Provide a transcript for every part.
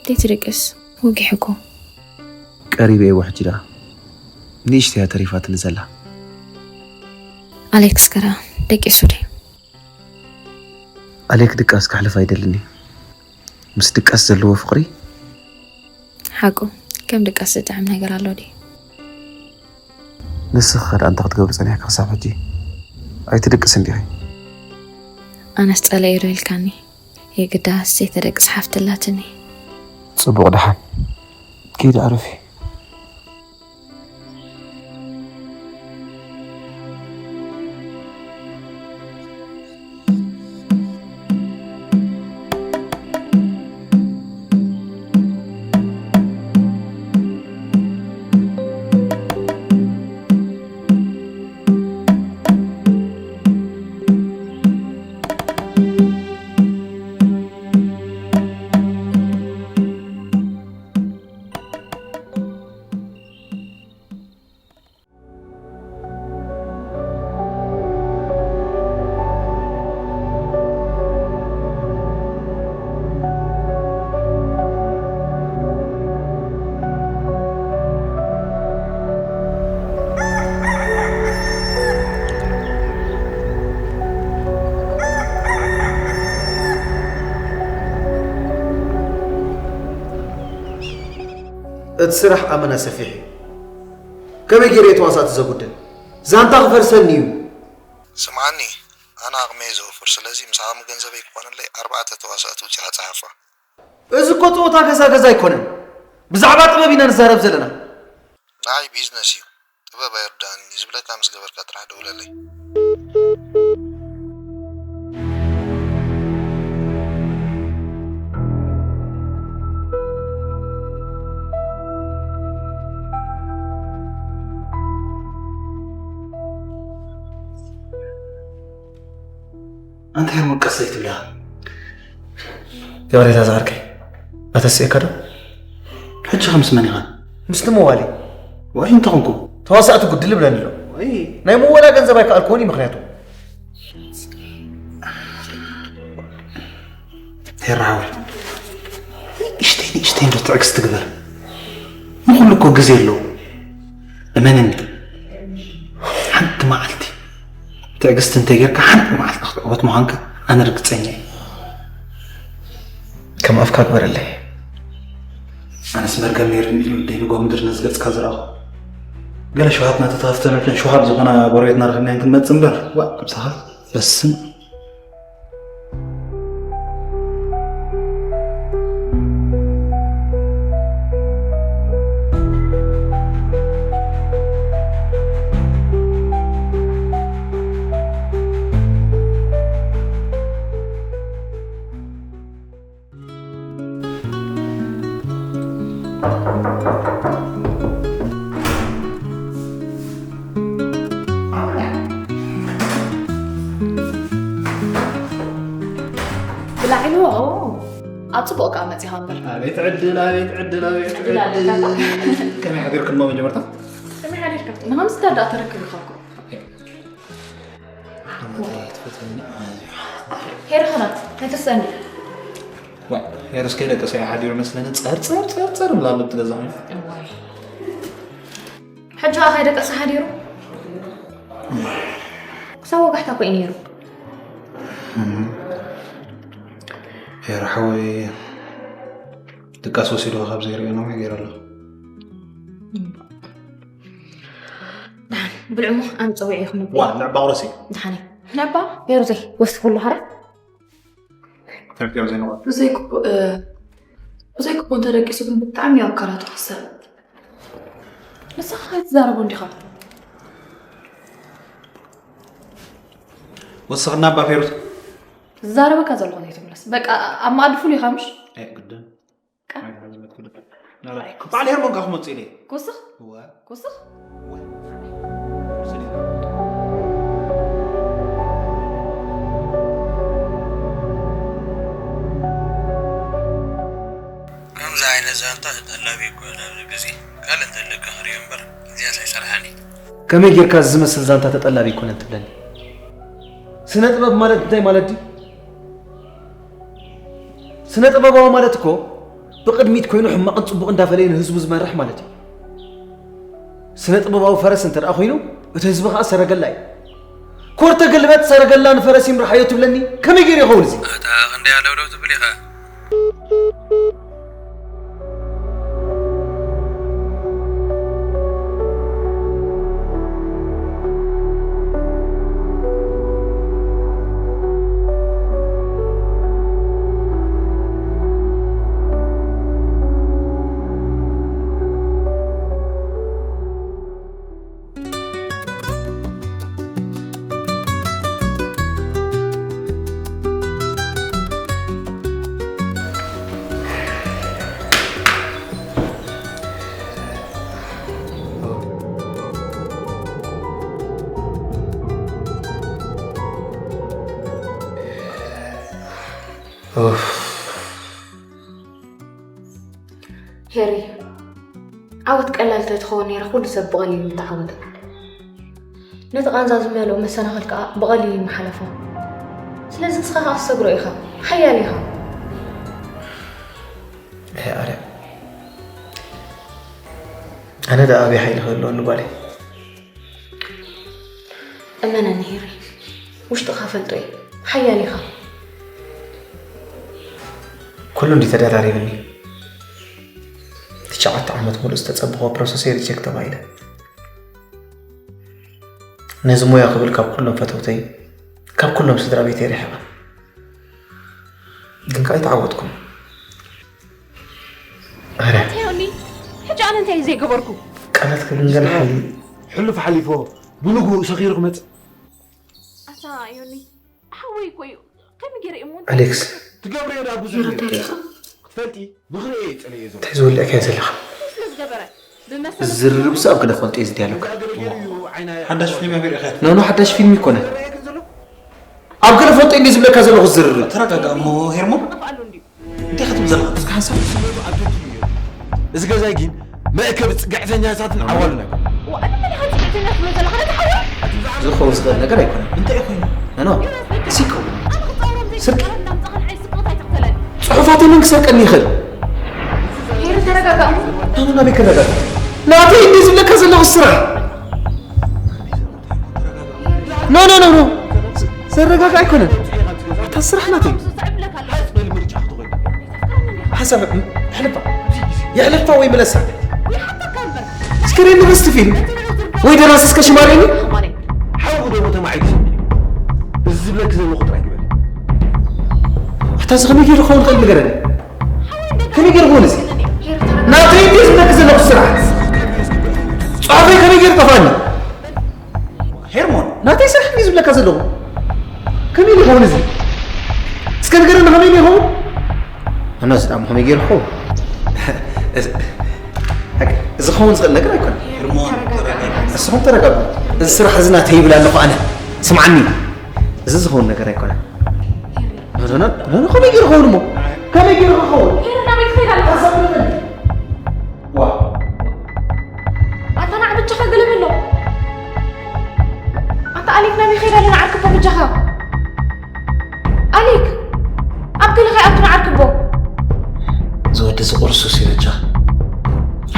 ደይትደቅስ፣ ወጊሑ እኮ። ቀሪበ እየ ሕጂ ደኣ። ንእሽተይ እያ ተሪፋትኒ ዘላ። ኣሌክስ ከራ ደቂሱ ድዩ? ኣሌክ ድቃስ ከሕልፍ ኣይደልን እዩ። ምስ ድቃስ ዘለዎ ፍቕሪ። ሓቁ፣ ከም ድቃስ ዝጥዕም ነገር ኣሎ ድዩ? ንስኺ ከ ደኣ እንታይ ክትገብሪ ጸኒሕኪ ክሳብ ሕጂ? ኣይትድቅስን ዲኺ? ኣነስ ጸላኢ ዶ ኢልካኒ? የግዳስ ዘይተደቅስ ሓፍቲ ኣላትኒ። ጽቡቕ፣ ደሓን ኪዲ ኣረፊ። እቲ ስራሕ ኣመና ሰፊሕ እዩ። ከመይ ገይረ እየ ተዋሳእቲ ዘጉድል? ዛንታ ክፈልሰኒ እዩ። ስምዓኒ፣ ኣነ ዓቕመይ እየ ዘውፍር፣ ስለዚ ምስ ዓቕሚ ገንዘበይ ክኾነለይ ኣርባዕተ ተዋሳእቲ ውጺኻ ጸሓፋ። እዚ እኮ ጸወታ ገዛ ገዛ ኣይኮነን። ብዛዕባ ጥበብ ኢና ንዛረብ ዘለና። ንዓይ ቢዝነስ እዩ። ጥበብ ኣይርድኣንን እዩ። ዝብለካ ምስ ገበርካ ጥራሕ ደውለለይ። ኣንታ ሄርሞን ቀስ ዘይትብላ። ገብርኤላ ዝዓርከይ፣ ኣተስኤካ ዶ? ሕጂ ኸ ምስ መን ኢኻ? ምስቲ መዋሊ። ወይ እንተ ኾንኩ? ተዋሳእቲ ጉድል ይብለኒ ኣሎ። ወይ። ናይ ምወላ ገንዘብ ኣይከኣልኩዎን እዩ ምኽንያቱ። ሄራዊ፣ ንእሽተይ ንእሽተይ እንዶ ትዕግስቲ ግበር። ንኹሉ እኮ ግዜ ኣለዎ። እመነኒ፣ ሓንቲ መዓልቲ ትዕግስቲ እንተጌርካ፣ ሓንቲ መዓልቲ ክትዕወት ምዃንካ ኣነ ርግጸኛ እየ። ከም ኣፍካ ግበረለይ። ኣነስ መርገም ነይሩኒ ኢሉ ደይ ንጎ ምድሪ ነዚ ገጽካ ዝረኣኹ። ገለ ሸውሃትና ተተኸፍተለትን ሸውሃብ ዝኾና ጎረቤትና ረኺብናየን ክንመጽእ እምበር፣ ዋእ፣ ምሳኻ በስም ብላዕልዎ። ኣብ ጽቡቕ ከኣ መጺኻ እምበር። ኣቤት ዕድል፣ ኣቤት ዕድል፣ ኣቤት ዕድል። ዕድል ኣለካ። ከመይ ሓዲርክሞ መጀመርታ? ከመይ ሓዲርካ? ንኸምዚ ተዳኣ ተረክብ ኢኻ እኮ። ኣመታይ ትፈትወኒ? ሄርኸና፣ ኣይትስእኒ። ዋ፣ ሄርስ ከይደቀሰ እያ ሓዲሩ መስለኒ። ጸር፣ ጸር፣ ጸር፣ ጸር እብላ ኣሎ እቲ ገዛ ኮይኑ። እዋይ። ሕጂ ኸኣ ከይደቀሰ ሓዲሩ? ክሳብ ወጋሕታ እኮ እዩ ነይሩ። ሄር ሓወይ ድቃስ ወሲዱ ካብ ዘይርእዮ ነዊሕ ገይሩ ኣሎ። ደሓን ብልዑ እሞ ኣነ ጸዊዐ ይኹን ዋ፣ ንዕባ ቁረሲ። ደሓን ንዕባ ቤሩዘይ ወስኹሉ ሃራ። ተረኪቦም ዘይንቆ። ብዘይ ግቡእ፣ እ፣ ብዘይ ግቡእ እንተደቂሱ ግን ብጣዕሚ እዩ ኣካላቱ ክሰብ። ንስኻ ከይትዛረቦ እንዲኻ። ወስኽና ኣባ ፌሩት። ዝዛረበካ ዘለኹ ዘይትምለስ። በቃ ኣብ መኣዲ ፍሉይ ኢኻ ምሽ? ኣይ፣ ግድን። ቃ? ኣይ፣ ግድን። በዓል ሄርሞን ከኣ ክመጽእ ኢለ። ክውስኽ? እወ። ክውስኽ? እወ። ከምዚ ዓይነት ዛንታ ተጠላቢ እኮ ኣብዚ ግዜ። ካልእ እንተለካ ክርእዮ እምበር፣ እዚኣስ ኣይሰርሓን እዩ። ከመይ ጌርካ እዚ ዝመስል ዛንታ ተጠላቢ ኣይኮነን ትብለኒ? ስነ ጥበብ ማለት እንታይ ማለት ድዩ? ስነ ጥበባዊ ማለት እኮ ብቕድሚት ኮይኑ ሕማቕን ጽቡቕ እንዳፈለየ ንህዝቡ ዝመርሕ ማለት እዩ። ስነ ጥበባዊ ፈረስ እንተ ደኣ ኮይኑ፣ እቲ ህዝቢ ኸኣ ሰረገላ እዩ። ኮርተ ግልበጥ ሰረገላ ንፈረስ ይምርሓዮ ትብለኒ? ከመይ ገይሩ ይኸውን እዚ? ኣታ ክንደይ ኣለውለው ትብል ኢኻ? ኡፍ። ሄሪ፣ ዓወት ቀላል ተትኸውን ነይራ፣ ኩሉ ሰብ ብቐሊሉ ምተዓወተ። ነቲ ቃንዛ ዝመልኦ መሰናኽል ከኣ ብቐሊሉ ምሓለፎ። ስለዚ ንስኻ ከኣ ክትሰግሮ ኢኻ። ሓያል ኢኻ። ኣይ ኣርያም፣ ኣነ ደኣ ኣበይ ሓይሊ ክህልወኒ ጓለይ? እመነኒ ሄሪ፣ ውሽጥኻ ፈልጦ እየ። ሓያል ኢኻ። ኩሉ እንዲ ተደራሪብኒ። ትሽዓተ ዓመት ሙሉእ ዝተጸበኹዎ ፕሮሰሰይ ሪጀክት ተባሂለ። ነዚ ሞያ ክብል ካብ ኩሎም ፈተውተይ፣ ካብ ኩሎም ስድራ ቤተይ ርሒቐ። ግን ከኣ ኣይተዓወትኩን። ኣረ። እንታይ ዮኒ? ሕጂ ኣነ እንታይ እዩ ዘይገበርኩ? ቃላት ክግንገል ሓሊ። ሕሉፍ ሓሊፎ፣ ብንግኡ ሰኺሩ ክመጽእ። ኣታ ዮኒ፣ ሓወይ እኮ እዩ። ከመይ ገይረ እየ እሞ ኣሌክስ። ትገብርዮ ደኣ ብዙሕ እዩ። እንታይ ኢኻ? ክትፈልጢ፣ ብኽርኤ እየ ጸሊኤ ዘሎ። እንታይ ዝወልዕካዮ ዘለኻ? እንታይ ስለ ዝገበረ? ብመሰረት ዝርርብስ ኣብ ክደ ፈልጦ እዩ ዝድያለኩ። ሓዳሽ ፊልም ኣቢርካ። ኖ፣ ኖ፣ ሓዳሽ ፊልም ይኮነ። ኣብ ገለ ፈልጦ እንዲ ዝብለካ ዘለኹ ዝርርብ። ተረጋጋ እሞ ሄርሞን። እንታይ ክትብል ዘለኻ? እስከ ሓንሳብ። እዚ ገዛይ ግን መእከቢ ጽግዕተኛታትን ዓዋሉን ኣይኮነን። ዝኸውን ዝኽእል ነገር ኣይኮነን። እንታይ ኮይኑ? ኖ፣ ኖ። ሲኮ። ስርቂ። ጽሑፋተይ መን ክሰርቀኒ ይኽእል? ሄሪ፣ ተረጋጋእ። ኖ፣ ኖ፣ ናበይ ክረጋጋእ? ናተይ እንዲ ዝብለካ ዘለኹ ስራሕ። ኖ፣ ኖ፣ ኖ፣ ኖ። ዘረጋጋ ኣይኮነን። እታ ስራሕ ናተይ። ሓሳብ የሕልፋ። የሕልፋ ወይ ምለሳ። እስከ ሬኒ በስቲ ፊልም ወይ ደራሲ እስከ ሽማሬኒ። ሓው ዶ ተማዒት። እዚ ዝብለክ ዘለኹ ጥራይ ግበር። ኣታ እዚ ከመይ ገይሩ ክኸውን ይኽእል ንገረኒ። ከመይ ገይሩ ክኸውን እዚ? ናተይ እንዲ ዝብለክ ዘለኹ ስራሕ። ጽሑፈይ ከመይ ገይሩ ጠፋኒ? ሄርሞን። ናተይ ስራሕ እንዲ ዝብለካ ዘለኹ። ከመይ ኢሉ ይኸውን እዚ? እስከ ንገረኒ ከመይ ኢሉ ይኸውን? እና እዚ ደኣ ከመይ ገይሩ ይኸውን? እዚ፣ እዚ ክኸውን ዝኽእል ነገር ኣይኮነን። ሄርሞን፣ ተረጋጋ። ንስኹም ተረጋጉ። እዚ ስራሕ እዚ ናተይ ይብል ኣለኹ ኣነ። ስምዓኒ። እዚ ዝኸውን ነገር ኣይኮነን። ኖ፣ ኖ፣ ኖ፣ ኖ፣ ከመይ ገይሩ ይኸውን እሞ? ከመይ ገይሩ ክኸውን? ሄሪ ናበይ ትኸይድ ኣለኻ? ኣሳብረኒ። ዋ። ኣታ ንዓ ብቻኻ ገለ በሎ። ኣታ ኣሊክ ናበይ ይኸይድ ኣሎ ንዓርክቦ ብቻኻ? ኣሊክ ኣብ ገለ ከይኣቱ ንዓርክቦ። ዝወዲ ዝቑርሱ ሲረጃ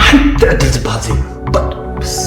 ሓንቲ ዕድል ዝበሃል ዘይብሉ። በስ።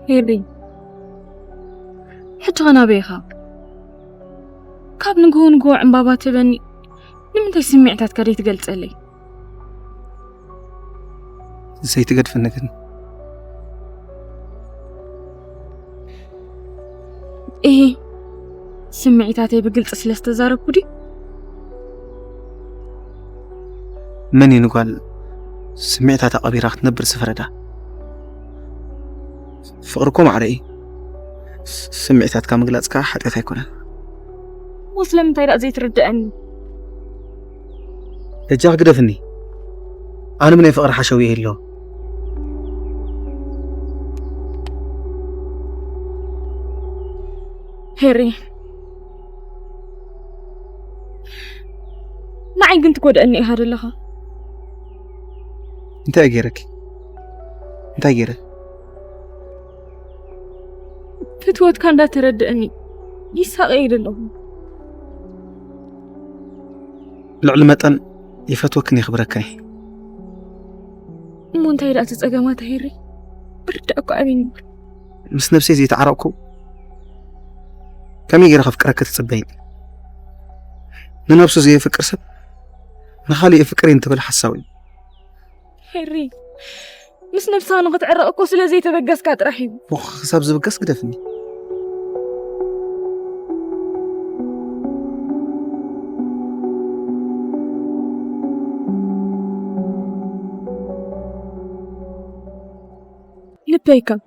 ሄሪ፣ ሕጂ ኸ ናበይ ኢኻ? ካብ ንግሆ ንግሆ ዕምባባ ትህበኒ፣ ንምንታይ ስምዒታትካ ዘይትገልጸለይ? ዘይትገድፍኒ ግን። እሂ፣ ስምዒታተይ ብግልጺ ስለ ዝተዛረብኩ ድዩ? መን እዩ ንጓል ስምዒታታ ቀቢራ ክትነብር ዝፈረዳ? ፍቕሪ እኮ ማዕረ እዩ። ስ-፣ ስምዒታትካ ምግላጽ ከኣ ሓጢኣት ኣይኮነን። እሞ ስለምንታይ ደኣ ዘይትርድኣኒ? በጃኺ ግደፍኒ። ኣነ ምን ናይ ፍቕሪ ሓሸውየ የሎ። ሄሪ፣ ንዓይ ግን ትጎድኣኒ ኢኻ ዘለኻ። እንታይ ገይረኪ? እንታይ ገይረ? ፍትወትካ እንዳተረድአኒ ይሳቐ ኢለ ኣለኹ። ልዕሊ መጠን ይፈትወክን የኽብረክን እየ። እሞ እንታይ ደኣ እቲ ጸገማት ሄሪ? ብርዳእ እኮ ኣበይ ነበር? ምስ ነብሰይ ዘይተዓረቕኩ ከመይ ገይረ ከፍቅረኪ ትጽበይኒ? ንነብሱ ዘየፍቅር ሰብ ንኻልእ የፍቅር እንትብል ሓሳዊ እዩ። ሄሪ፣ ምስ ነብስኻ ንኽትዕረቕ እኮ ስለ ዘይተበገስካ ጥራሕ እዩ። እሞ ክሳብ ዝብገስ ግደፍኒ። ልበይ ከም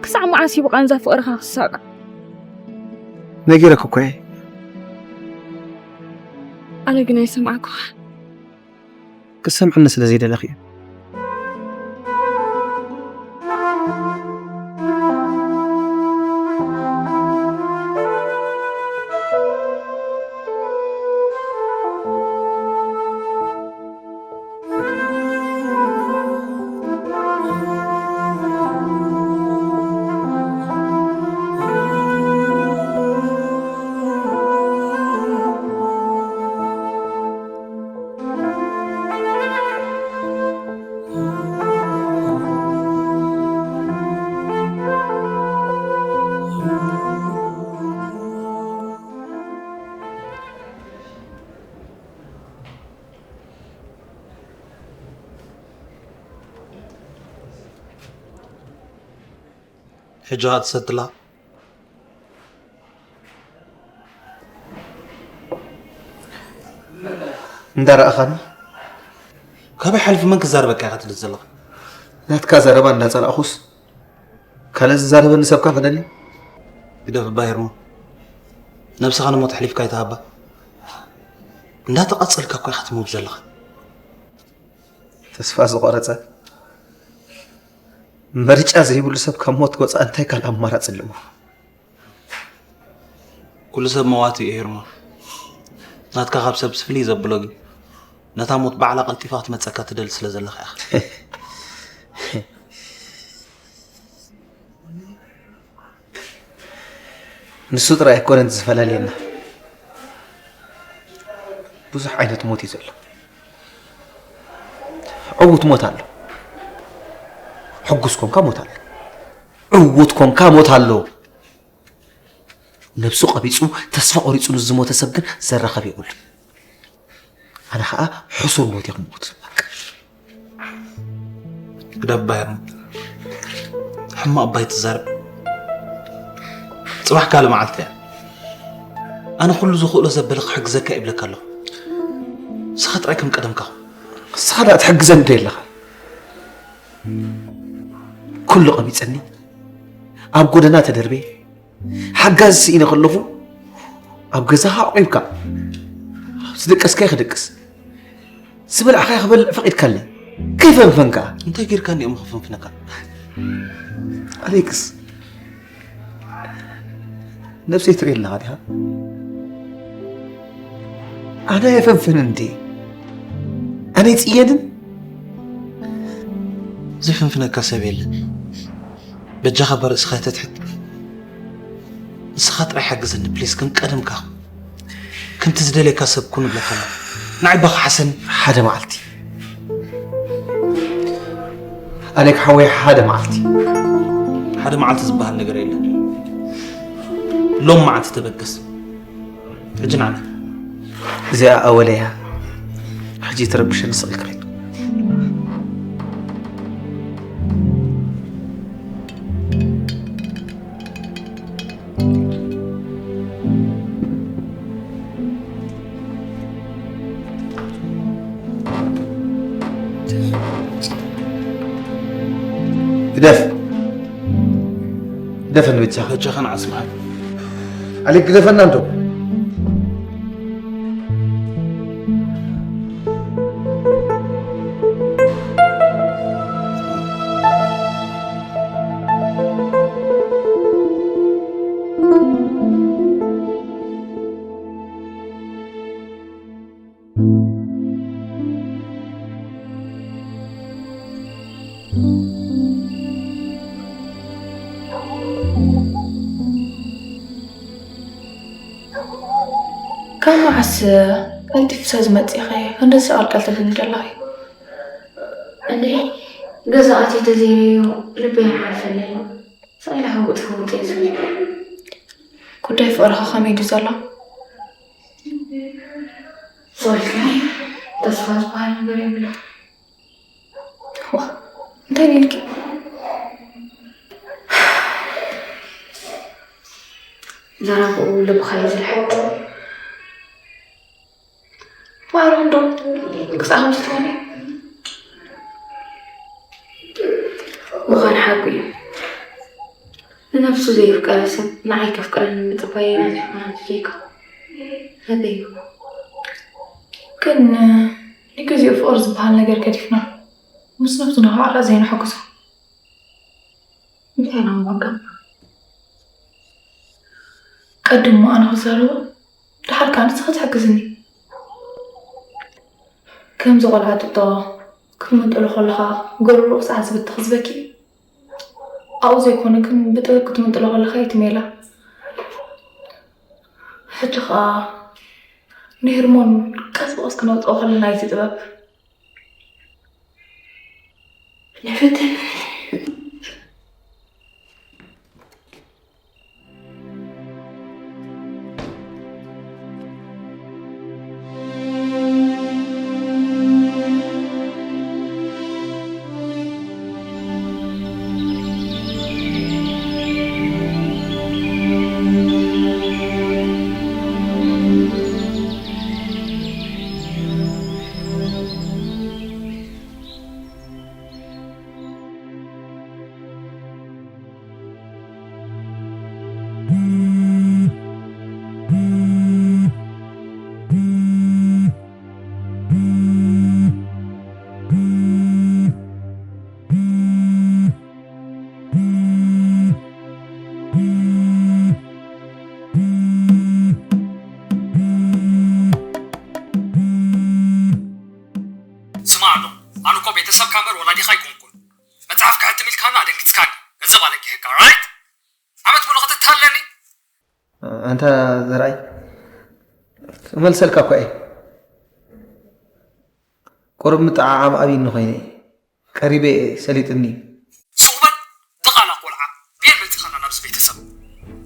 ክሳዕ መዓስ እዩ ብቓንዛ ፍቕርኻ ክሳቀ? ነጊረክ እኮ እየ። ኣነ ግን ኣይሰማዕኩኻ። ክሰምዕኒ ስለ ዘይደለኽ እዩ። ሕጂ ኸኣ ትሰትላ? እንዳረኣኻኒ ካበይ ሓሊፉ መን ክዛረበካ ኢኻ ትብል ዘለኻ? ናትካ ዘረባ እንዳጸላእኹስ ካልእ ዝዛረበኒ ሰብካ ክደሊ? ግደፍ እባ ሄርሞ፣ ነብስኻ ንሞት ኣሕሊፍካ ኣይትሃባ። እንዳተቓጸልካ እኮ ኢኻ ትመውት ዘለኻ። ተስፋ ዝቖረጸ ምርጫ ዘይብሉ ሰብ ካብ ሞት ወጻኢ እንታይ ካልእ ኣማራጺ ኣለዎ? ኩሉ ሰብ መዋቲ እዩ ሄርሞ። ናትካ ካብ ሰብ ፍልይ ዘብሎ ግን ነታ ሞት ባዕላ ቀልጢፋ ክትመጸካ ትደሊ ስለ ዘለኻ ኢኻ። ንሱ ጥራይ ኣይኮነን ዝፈላለየና። ብዙሕ ዓይነት ሞት እዩ ዘሎ። ዕዉት ሞት ኣሎ። ሕጉስ ኮንካ ሞት ኣሎ። ዕዉት ኮንካ ሞት ኣሎ። ነብሱ ቀቢጹ ተስፋ ቆሪጹ ንዝሞተ ሰብ ግን ዘራኸብ የብሉን። ኣነ ኸኣ ሕሱር ሞት እየ ክሞት። በቃ። ግደፍ ባይሮን፣ ሕማቕ ባይ ትዛረብ። ጽባሕ ካልእ መዓልቲ እያ። ኣነ ኩሉ ዝኽእሎ ዘበለ ክሕግዘካ ይብለካ ኣለኹ። ንስኻ ጥራይ ከም ቀደምካ ኹን። ንስኻ ደኣ ትሕግዘኒ ዶ የለኻ? ኩሉ ቀቢጸኒ ኣብ ጎደና ተደርብየ ሓጋዚ ስኢነ ከለኹ ኣብ ገዛኻ ኣዕቒብካ ዝደቀስካዮ ክድቅስ ዝበላዕካዮ ክበልዕ ፈቒድካለይ ከይፈንፈንካ እንታይ ጌርካ እንዲኦም ክፍንፍነካ ኣሌክስ ነብሰይ ትርኢ ኣለኻ ዲኻ ኣነ የፈንፍን እንዲ ኣነ ይፅየንን ዝፍንፍነካ ሰብ የለን በጃኻ በርእስኻ ተትሕት ንስኻ ጥራይ ሓግዘኒ ፕሊስ ከም ቀደምካ ከምቲ ዝደልየካ ሰብ ኩን እብለካ ኣለኹ ንዓይ ባኽሓሰኒ ሓደ መዓልቲ ኣሌክ ሓወይ ሓደ መዓልቲ ሓደ መዓልቲ ዝበሃል ነገር የለን ሎም መዓልቲ ተበገስ ሕጂ ንዓና እዚኣ ኣወለያ ሕጂ ትረብሸኒ ስቕ ኢልካ ኸይድ ግደፍ ግደፈኒ በጃኻ በጃኻ ንዓስምዓል ኣሌክ ግደፈና እንዶ ካብ መዓስ ቀልጢፍኪ ዝመፂእኺ? ክንደይ ሰዓት ቀልጢፍኪ ዘለኺ? እኔ ገዛ ኣትየ ተዘይረዮ ልበይ ይሓልፈለይ ኣሎ። ሳኢላ ህውጥ ፍውጥ እየ ዝብል። ጉዳይ ፍቕርኺ ከመይ ድዩ ዘሎ? ሶልካ ተስፋ ዝበሃል ነገር የብሎ። ዋ እንታይ ኢልኪ? ዘረባኡ ልብኻ እዩ ዝልሕጥ። ማዕረ እንዶ ክሳዕ ከምዚ ትኾኒ ምዃን ሓቁ እዩ። ንነብሱ ዘየፍቀረ ሰብ ንዓይ ከፍቅረኒ ምጽባይ ናተይ ፍቕሪ ጌጋ። ናተይ እዩ። ግን ንግዚኡ ፍቕሪ ዝበሃል ነገር ገዲፍና ምስ ነብሱ ንኸዓላ ዘይንሕግዞ እንታይ ኢና ምወቀም? ቀድሞ ኣነ ክዛረቦ፣ ደሓር ከኣ ንስኺ ትሕግዝኒ። ከምዚ ቆልዓ ጡጦ ክትምንጥሎ ከለኻ ጎረርኡ ክሳዕ ዝብትኽ ዝበኪ፣ ኣብኡ ዘይኮነ ግን ብጥበብ ክትምንጥሎ ከለኻ እዩ እቲ ሜላ። ሕጂ ከኣ ንሄርሞን ቀስ ብቐስ ክነውጽኦ ከለና እዩ እቲ ጥበብ። ንፍትን ስማዕ ኣሎ፣ ኣነ እኮ ቤተሰብካ እምበር ወላዲኻ ኣይኮንኩን። መጽሓፍ ክሕትም ኢልካና ኣደንጊጽካኒ፣ ገንዘብ ኣለቂሕካ፣ ራይት? ዓመት ሙሉ ክትታለኒ? ኣንታ ዘርኣይ፣ ክመልሰልካ እኮ እየ። ቁሩብ ምጥዓዓም ኣብይኒ ኮይነ እየ። ቀሪበ እየ፣ ሰሊጥኒ እዩ። ሱቕ በል፣ ድቓላ ቆልዓ። ብየን መጺኻና ናብዚ ቤተሰብ?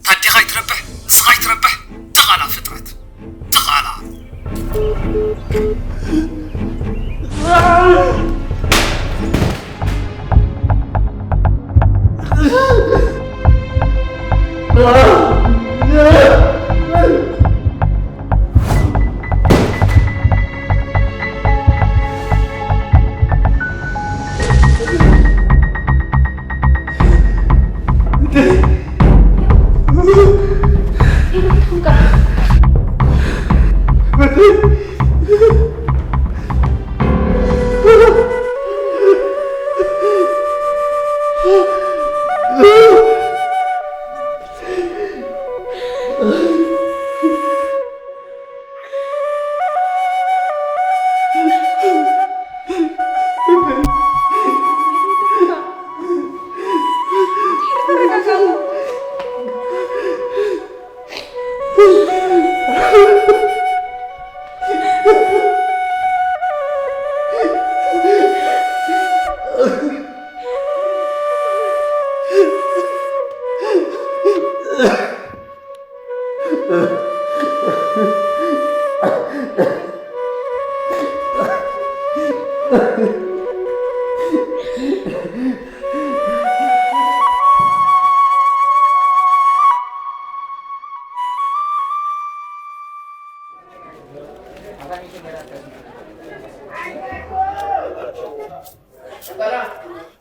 ታዲኻ ኣይትረብሕ፣ ንስኻ ኣይትረብሕ፣ ድቓላ ፍጥረት። ድቓላ።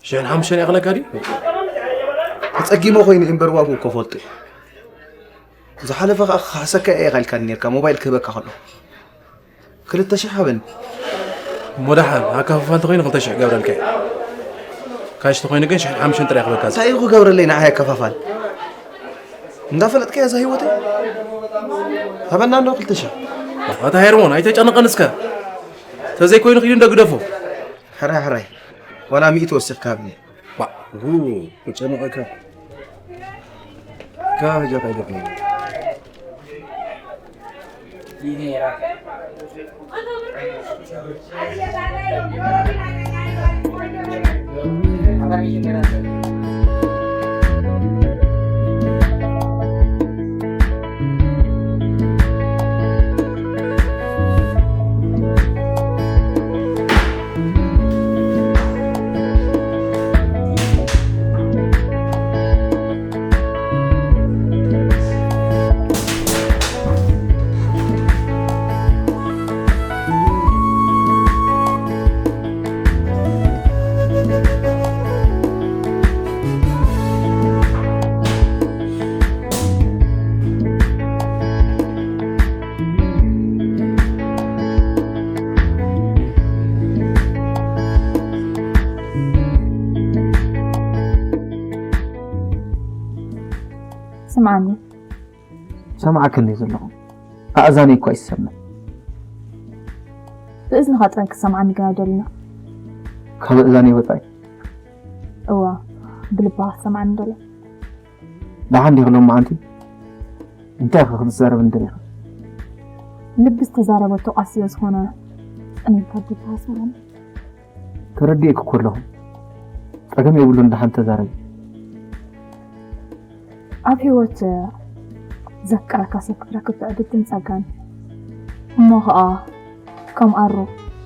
ሽሕን ሓሙሽተን ይኣኽለካ ድዩ? ተጸጊመ ኮይኑ እምበር ዋግኡ እኮ ፈልጡ እዩ። ዝሓለፈ ከኣ ክኸሕሰካ እየ ኢኻ ኢልካኒ ኔርካ፣ ሞባይል ክህበካ ከሎ። ክልተ ሽሕ ሃበኒ። እሞ ደሓን፣ ኣከፋፋል ተኾይኑ ክልተ ሽሕ ገብረልካ እየ። ካሽ ተኾይኑ ግን ሽሕን ሓሙሽተን ጥራይ ክህበካ። እንታይ እዩ ክገብረለይ ንዓይ ኣከፋፋል? እንዳፈለጥካዮ እዛ ህይወተይ? ሃበና እንዶ ክልተ ሽሕ። ኣታ ሄርሞን፣ ኣይተጨንቐን እስከ። ተዘይኮይኑ ኪዱ እንዶ ግደፎ። ሕራይ፣ ሕራይ። ዋላ ሚእቲ ወሲኽካ ሃብኒ። ባ፣ ው፣ ክጨንቐካ። ካ፣ ጃታ ይደፍኒ። ስምዓኒ። ሰማዕከ እንደ ዘለኹ ኣእዛነይ እኳ ይሰምዕ። ብእዝንኻ ጥራይ ክትሰምዓኒ ግና ደሊና። ካብ ኣእዛነይ ወጻኢ። እዋ ብልብኻ ክትሰምዓኒ ደለ። ደሓን ዲኺ ሎም መዓንቲ? እንታይ ኢኺ ክትዛረብኒ ደሊኺ? ልቢ ዝተዛረበቶ ቃል ስለ ዝኾነ ጽን ኢልካ ብልብኻ ስምዓኒ። ተረዲኤኪ እኮ ኣለኹ። ጸገም የብሉን፣ ደሓን ተዛረቢ። ኣብ ህይወት ዘፍቅረካ ሰብ ክትረክብ ትዕድልትን ጸጋን እዩ። እሞ ኸኣ ከም ኣሩ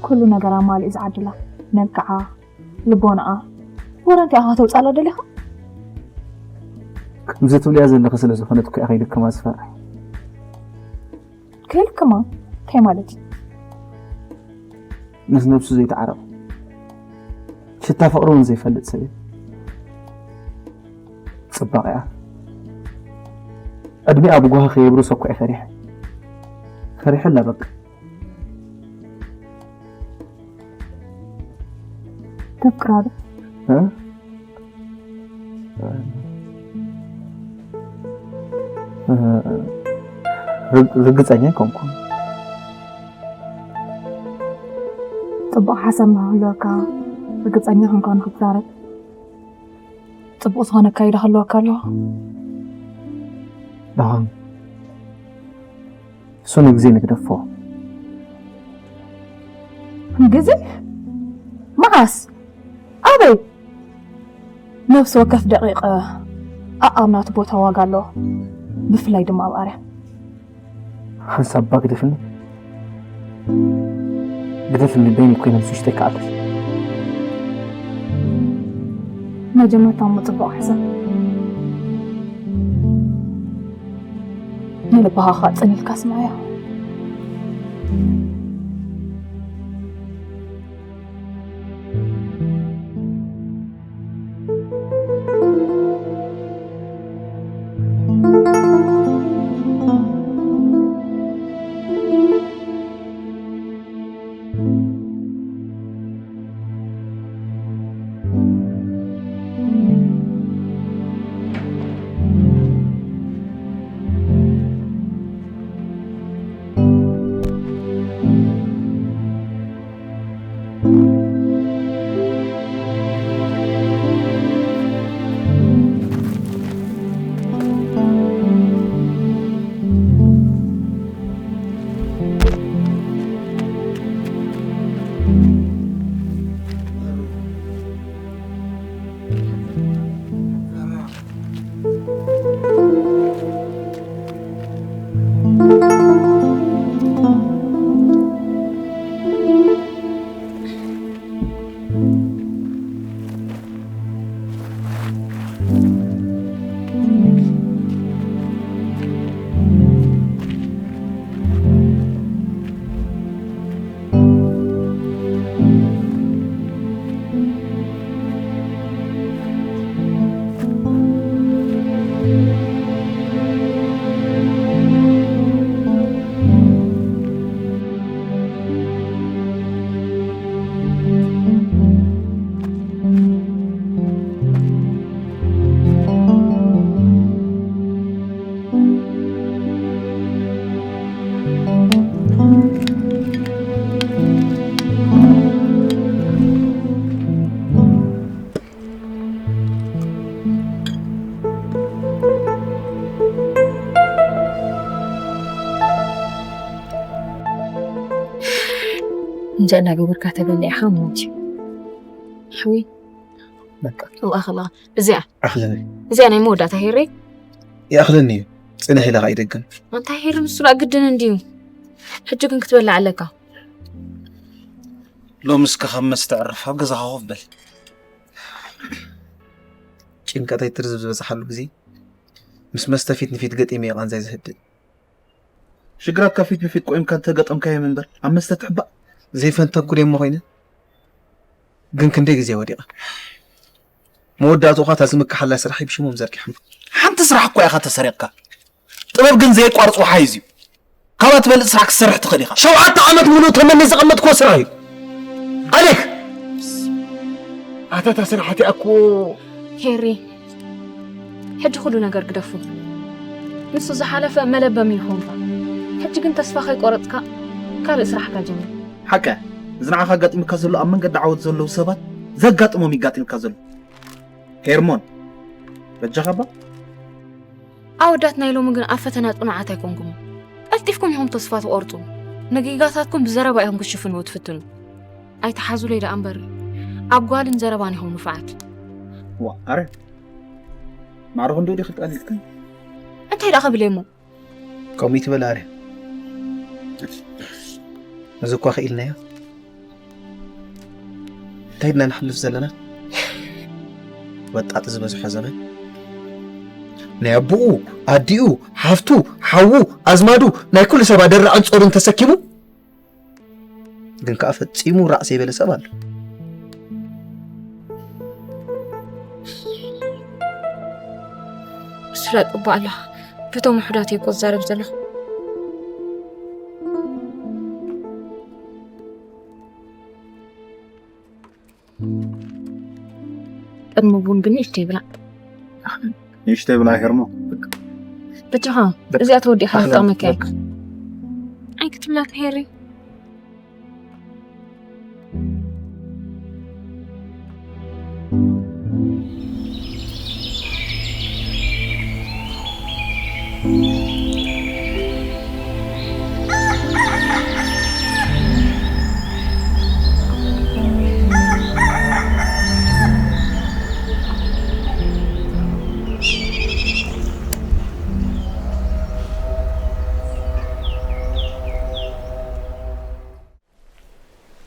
ኩሉ ነገር ኣማሊኡ ዝዓድላ፣ መልክዓ፣ ልቦናኣ፣ ወረ እንታይ ኢኻ ከተውጻላ ደሊኻ? ከምዚ ትብልያ ዘለኺ ስለ ዝኾነት እኮ እየ ከይልክማ ዝፈርሕ። ከይልክማ እንታይ ማለት እዩ? ምስ ነብሱ ዘይተዓረቐ፣ ሽታ ፍቕሪ እውን ዘይፈልጥ ሰብ እዩ። ጽባቐኣ ዕድሚኣ ብጓሂ ከየብርሶ እኮ እየ ፈሪሐ። ፈሪሐላ በቃ። ተፍቅራ ዶ? እ? እ፣ ርግ-፣ ርግጸኛ ኣይኮንኩን። ጽቡቕ ሓሳብ ንክህልወካ ርግጸኛ ክንካ ንክትዛረብ ጽቡቕ ዝኾነ ኣካይዳ ክህልወካ ኣለዎ። ደሓን እሱ ንግዜ ንግደፎ። ግዜ? መዓስ? ኣበይ? ነፍሲ ወከፍ ደቂቕ ኣኣብ ናቱ ቦታ ዋጋ ኣለዎ። ብፍላይ ድማ ኣብ ኣርያ። ሓንሳብ እባ ግደፍኒ። ግደፍኒ በይኑ ኮይነ ምስ ውሽጠይ ክኣልፍ። መጀመርታ እሞ ጽቡቕ ሕሰብ። ንልብኻ ኸኣ ጽን ኢልካ ስምዓዮ። እንጃ እናገበርካ ተበሊዕኻ እሞ እንጂ። ሓወይ፣ በቃ እዋ ከላ እዚኣ ኣኽለኒ እዚኣ ናይ መወዳእታ ሄረይ። ይኣኽለኒ እዩ። ጽንሕ ኢለ ኸዓ ይደግም። እንታይ ሄር ንሱ ደኣ ግድን እንድዩ። ሕጂ ግን ክትበልዕ ኣለካ። ሎምስ ካብ መስተ ዕረፍ ኣብ ገዛኻ ኮፍ በል። ጭንቀተይ ትርዝብ ዝበዝሓሉ ግዜ ምስ መስተ ፊት ንፊት ገጢመ እዩ ቃንዛይ ዝህድእ። ሽግራትካ ፊት ንፊት ቆይምካ እንተገጠምካዮም እምበር ኣብ መስተ ትሕባእ። ዘይፈንተንኩ ደሞ ኮይነ ግን ክንደይ ግዜ ወዲቐ። መወዳእትኡ ኸዓ እታ ዝምክሓላ ስራሐይ ብሽሞም ዘርጊሖም። ሓንቲ ስራሕ እኮ ኢኻ ተሰሪቕካ። ጥበብ ግን ዘየቋርጽ ወሓይዝ እዩ። ካብኣ ትበልጽ ስራሕ ክትሰርሕ ትኽእል ኢኻ። ሸውዓተ ዓመት ሙሉእ ተመኒ ዘቐመጥክዎ ስራሕ እዩ። ኣሌክ! ኣታ እታ ስራሕ እቲኣ እኮ ሄሪ፣ ሕጂ ኩሉ ነገር ግደፉ። ንሱ ዝሓለፈ መለበሚ ይኾንካ። ሕጂ ግን ተስፋ ከይቆረጽካ ካልእ ስራሕካ ጀምር። ሓቀ፣ እዚ ንዓኻ ኣጋጢሙካ ዘሎ ኣብ መንገዲ ዓወት ዘለዉ ሰባት ዘጋጥሞም ይጋጢምካ ዘሎ። ሄርሞን፣ በጃኻ እባ። ኣወዳት ናይ ሎሚ ግን ኣብ ፈተና ጽኑዓት ኣይኮንኩምን። ቀልጢፍኩም ኢኹም ተስፋ ትቖርጹ። ነጊጋታትኩም ብዘረባ ኢኹም ክትሽፍንዎ ትፍትኑ። ኣይትሓዙለይ ደኣ እምበር፣ ኣብ ጓልን ዘረባን ኢኹም ንፉዓት። ዋ፣ ኣረ፣ ማዕረ ክንዶ ዲኺ ጠሊልክን? እንታይ ደኣ ክብል እየ እሞ? ከምኡ ይትበል ኣረ። እዚ እኳ ክኢልናዮ። እንታይ ድና ንሓልፍ ዘለና? ወጣጥ ዝበዝሖ ዘመን። ናይ ኣቦኡ፣ ኣዲኡ፣ ሓፍቱ፣ ሓዉ፣ ኣዝማዱ፣ ናይ ኩሉ ሰብ ኣደራዕን ጾርን ተሰኪሙ፣ ግን ከኣ ፈጺሙ ራዕ ዘይበለ ሰብ ኣሎ። ስለ ጽቡቕ ኣለኻ። በቶም ውሑዳት እየ እኮ ዝዛረብ ዘለኹ። ቅድሚ ቡን ግን ንእሽተይ ብላ። ንእሽተይ ብላ ሄርሞ። በጃኻ፣ በቃ። እዚኣ ተወዲእካ ኣሕላም፣ ትጠቕመካ እያ። በቃ። ኣይክትብላ ትሄሪ።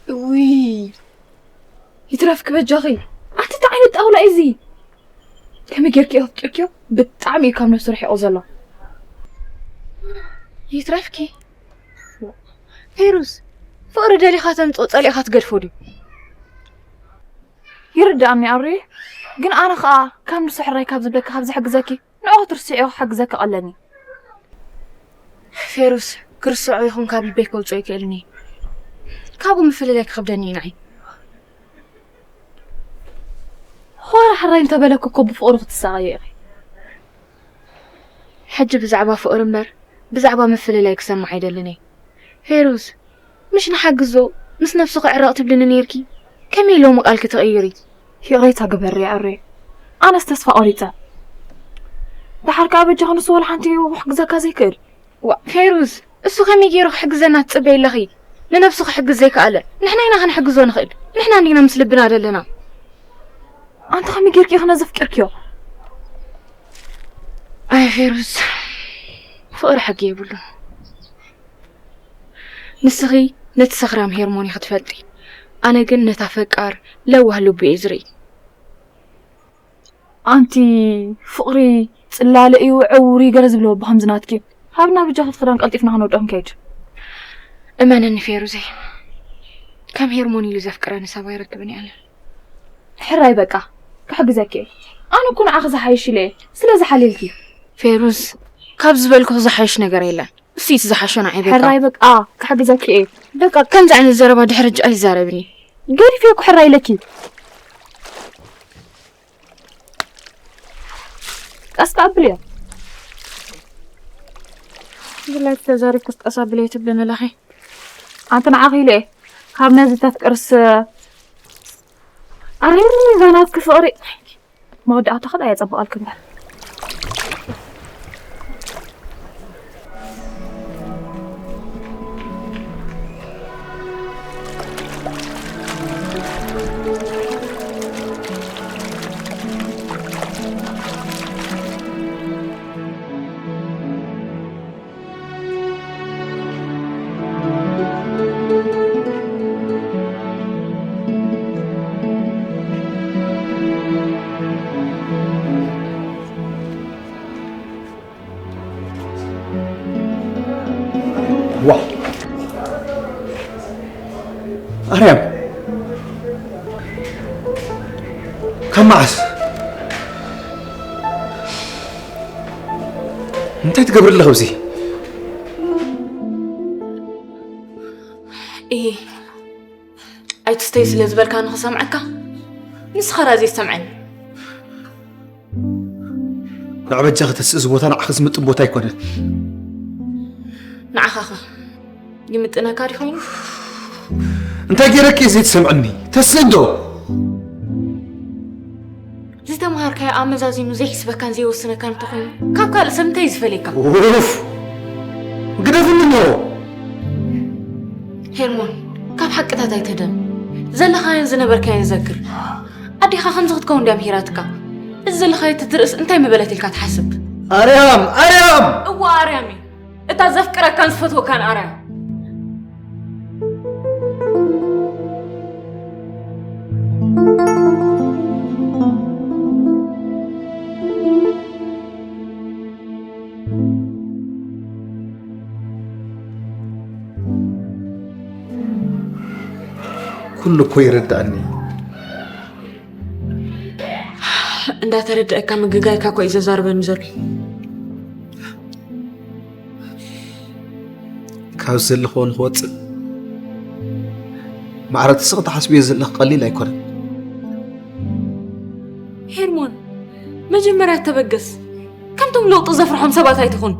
እውይ፣ ይትረፍኪ በጃኺ። ኣንቲ እንታይ ዓይነት ጣውላ እዩ እዚ? ከመይ ጌርኪ ኣፍቂርኪዮ? ብጣዕሚ እዩ ካብ ነብሱ ርሒቑ ዘሎ። ይትረፍኪ። ፌሩዝ፣ ፍቕሪ ደሊኻ ተምጽኦ፣ ጸሊእኻ ትገድፎ ድዩ? ይርድኣኒ ኣሩየ፣ ግን ኣነ ኸኣ ካብ ንሱ ሕራይ ካብ ዝብለኪ ካብ ዝሕግዘኪ ንዕኡ ክትርስዕዮ ክሕግዘኪ ቀለኒ። ፌሩዝ፣ ክርስዖ ይኹን ካብ ልበይ ከውጽኦ ኣይክእልን እየ። ካብኡ ምፍልላይ ክኸብደኒ እዩ ንዓይ። ዋላ ሕራይ እንተበለኪ እኮ ብፍቕሩ ክትሳቐዮ ኢኺ። ሕጂ ብዛዕባ ፍቕሪ እምበር ብዛዕባ ምፍልላይ ክሰምዕ ኣይደልን እየ። ፌሩዝ፣ ምሽ ንሓግዞ፣ ምስ ነብሱ ክዕረቕ ትብልኒ ነይርኪ። ከመይ ሎሚ ቃልኪ ትቕይሪ? ይቕሬታ ግበሪ ኣሬ። ኣነስ ተስፋ ቆሪጸ። ደሓር ከኣ በጃኺ ንሱ ዋላ ሓንቲ ክሕግዘካ ዘይክእል። ዋ፣ ፌሩዝ፣ እሱ ከመይ ገይሩ ክሕግዘና ትጽበይ ኣለኺ? ንነብሱ ክሕግዝ ዘይከኣለ፣ ንሕና ኢና ክንሕግዞ ንኽእል። ንሕና እንዲና ምስ ልብና ዘለና። ኣንቲ ከመይ ጌርኪ ኢኺ ነዚ ኣፍቂርክዮ? ኣይ ፌሩዝ፣ ፍቕሪ ሕጊ የብሉን። ንስኺ ነቲ ሰኽራም ሄርሞን ኢኺ ትፈልጢ፣ ኣነ ግን ነታ ፈቃር ለዋህ ልቡ እየ ዝርኢ። ኣንቲ ፍቕሪ ጽላለ እዩ፣ ዕውር እዩ ገለ ዝብሎ ብኸምዚ ናትኪ። ሃብና ብጃኺ እቲ ክዳን ቀልጢፍና ክነውድኦ ክንከይድ። እመነኒ ፌሩዘይ፣ ከም ሄርሞን ኢሉ ዘፍቅረኒ ሰብ ኣይረክብን እየ ኣነ። ሕራይ በቃ፣ ክሕግዘኪ እየ። ኣነ እኮ ንዓኺ ዝሓይሽ ኢለ እየ፣ ስለ ዝሓልየልኪ። ፌሩዝ፣ ካብ ዝበልኩኺ ዝሓይሽ ነገር የለን። እሱ እቲ ዝሓሾ ንዓይ በቃ። ሕራይ በቃ፣ ክሕግዘኪ እየ። በቃ፣ ከምዚ ዓይነት ዘረባ ድሕሪ ሕጂ ኣይዛረብን እየ። ገዲፈዮ እኮ ሕራይ ኢለኪ። ቀስ ከኣ ኣብልዮ። ብላይ ተዛሪብኩስ ቀስ ኣብልዮ ትብልኒ ኣለኺ። ኣንቲ ንዓኺ ኢለ እየ። ካብ ነዚ ተፍቅርስ ኣረ፣ እዛ ናትኪ ፍቕሪ መወዳእታ ኸኣ ኣየጸብቐልኪ እምበር። ዋ! ኣርያም! ካብ መዓስ? እንታይ ትገብር ኣለኺ ኣብዚ? እየ ኣይትስተይ ስለ ዝበልካ ንኽሰምዐካ፣ ንስኻ ራእይ ዘይሰምዐኒ። ንዓ በጃኺ ተስእ፣ እዚ ቦታ ንዓኺ ዝምጥን ቦታ ኣይኮነን። ንዓኻኸ ይምጥነካ ድዩ ኮይኑ? እንታይ ገይረኪ ዘይትሰምዕኒ? ተስእ እንዶ! ዝተምሃርካዮ ኣመዛዚኑ ዘይሕስበካን ዘይወስነካን እንተኾይኑ፣ ካብ ካልእ ሰብ እንታይ እዩ ዝፈልየካ? ኡፍ! ግደፍኒ እሞ! ሄርሞን፣ ካብ ሓቅታት ኣይትህደም። ዘለኻዮን ዝነበርካዮን ዘክር። ኣዴኻ ከምዚ ክትከውን ድያ ምሂራትካ? እዚ ዘለኻዮ ትትርእስ እንታይ ምበለት ኢልካ ትሓስብ? ኣርያም! ኣርያም! እወ ኣርያም እዩ። እታ ዘፍቅረካን ዝፈትወካን ኣርያም። ኩሉ እኮ ይርዳእኒ። እንዳተረደአካ ምግጋይካ እኮ እዩ ዘዛርበኒ ዘሎ። ካብ ዘለኽዎ ንክወፅእ ማዕረ እቲ ስቕ ትሓስብዮ ዘለኽ ቀሊል ኣይኮነን። ሄርሞን፣ መጀመርያ ተበገስ። ከምቶም ለውጢ ዘፍርሖም ሰባት ኣይትኹን።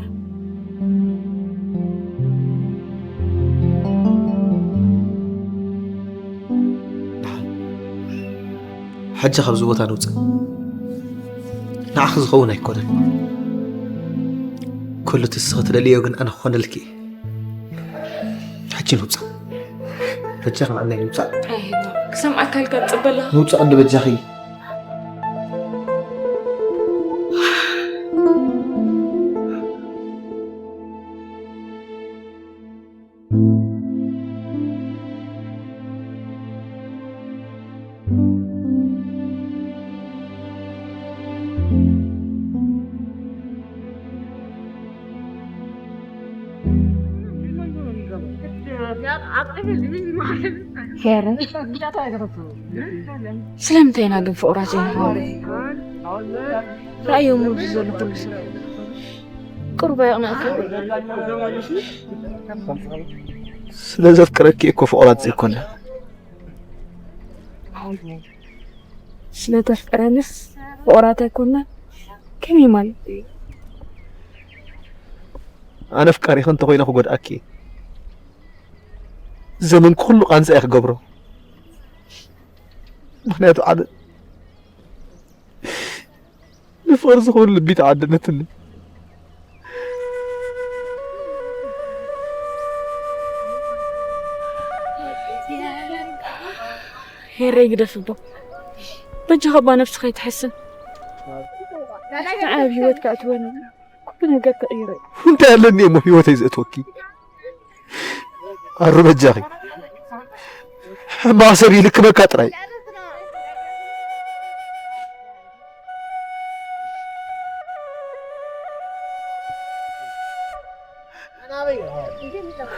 ሕጂ ካብዚ ቦታ ንውፅእ። ንዓኺ ዝኸውን ኣይኮነን። ኩሉ እቲ ንስኺ ትደልዮ ግን ኣነ ክኾነልኪ እየ። ሕጂ ንውፃእ። በጃኺ ንዓናይ ንውፃእ። ኣይ፣ ክሰምዓካ ኢልካ ትፅበ ኣለኻ? ንውፃእ እንዶ በጃኺ። ስለምንታይ ኢና ግን ፍቑራት ዘይንኸውን? ረኣዮም ኣብዚ ዘሎ ኩሉ ሰብ። ቁሩብ ኣየቕንኣካ? ስለ ዘፍቅረኪ እኮ ፍቑራት ዘይኮነ። ስለ ተፍቅረንስ ፍቑራት ኣይኮና? ከመይ ማለት እዩ? ኣነ ኣፍቃሪኺ እንተኾይነ ክጎድኣኪ እየ። ዘመን ኩሉ ቃንዛ እየ ክገብሮ። ምኽንያቱ ኣነ ንፍቕሪ ዝኸውን ልቢ ተዓደለትኒ። ሄረይ ግደፍ እባ። በጃኻ እባ ነብስኻ ኣይትሐስን። ንዓይ ኣብ ህይወትካ ኣትወኒ። ኩሉ ነገር ተቐይረ። እንታይ ኣለኒ እሞ ህይወተይ ዘእትወኪ? ኣሩ በጃኺ። ሕማቕ ሰብ ይልክመካ ጥራይ።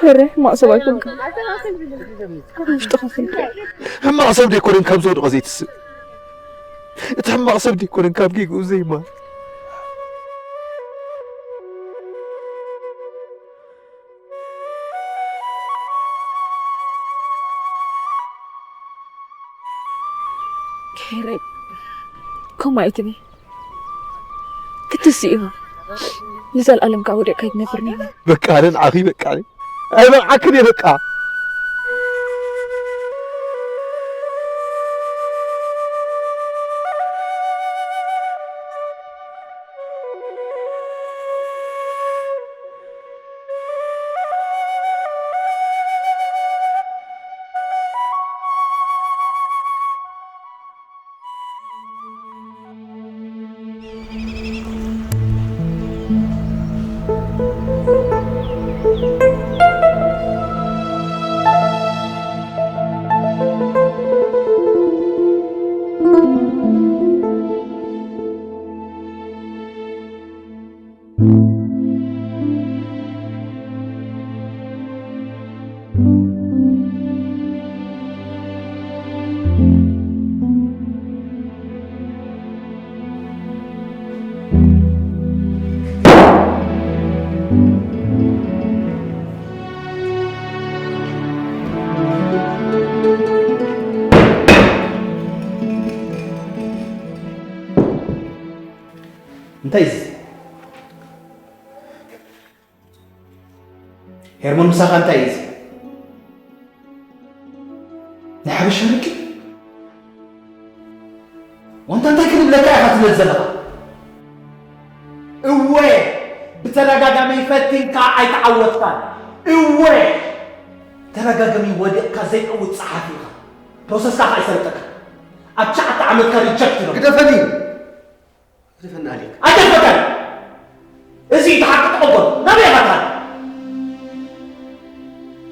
ሕረ ሕማቕ ሰብ ኣይኮንካ። ካብ ውሽጥኻ ፍንቀል። ሕማቕ ሰብ ደይኮነን ካብ ዝወደቐ ዘይትስእ። እቲ ሕማቕ ሰብ ደይኮነን ካብ ጌግኡ ዘይማር። ከይረይ፣ ከምኡ ኣይትበይ። ክትስእ ኢኻ። ንዘለኣለም ከኣ ወዲቕካ ኣይትነብርን ኢኻ። በቃ፣ ኣነ ንዓኺ በቃ፣ ኣይበቕዓክን እየ በቃ። እንታይ እዚ? ኤርሞን፣ ምሳኻ እንታይ እዩ እዚ? ናይ ሓበሻ ደቂ? ወንታ እንታይ ክንብለካ ኢኻ ትብል ዘለኻ? እወ፣ ብተደጋጋሚ ፈቲንካ ኣይተዓወትካን። እወ፣ ተደጋጋሚ ወዲቕካ ዘይዕውት ጸሓፊ ኢኻ። ፕሮሰስካ ኸኣ ይሰልጠካ። ኣብ ትሽዓተ ዓመትካ ሪጀክት ኢሎም። ግደፈኒ! ግደፈኒ ኣሌክ። ኣይተፈቀድ! እዚ እቲ ሓቂ ተቐበል። ናበይ ኢኻ ትኸድ?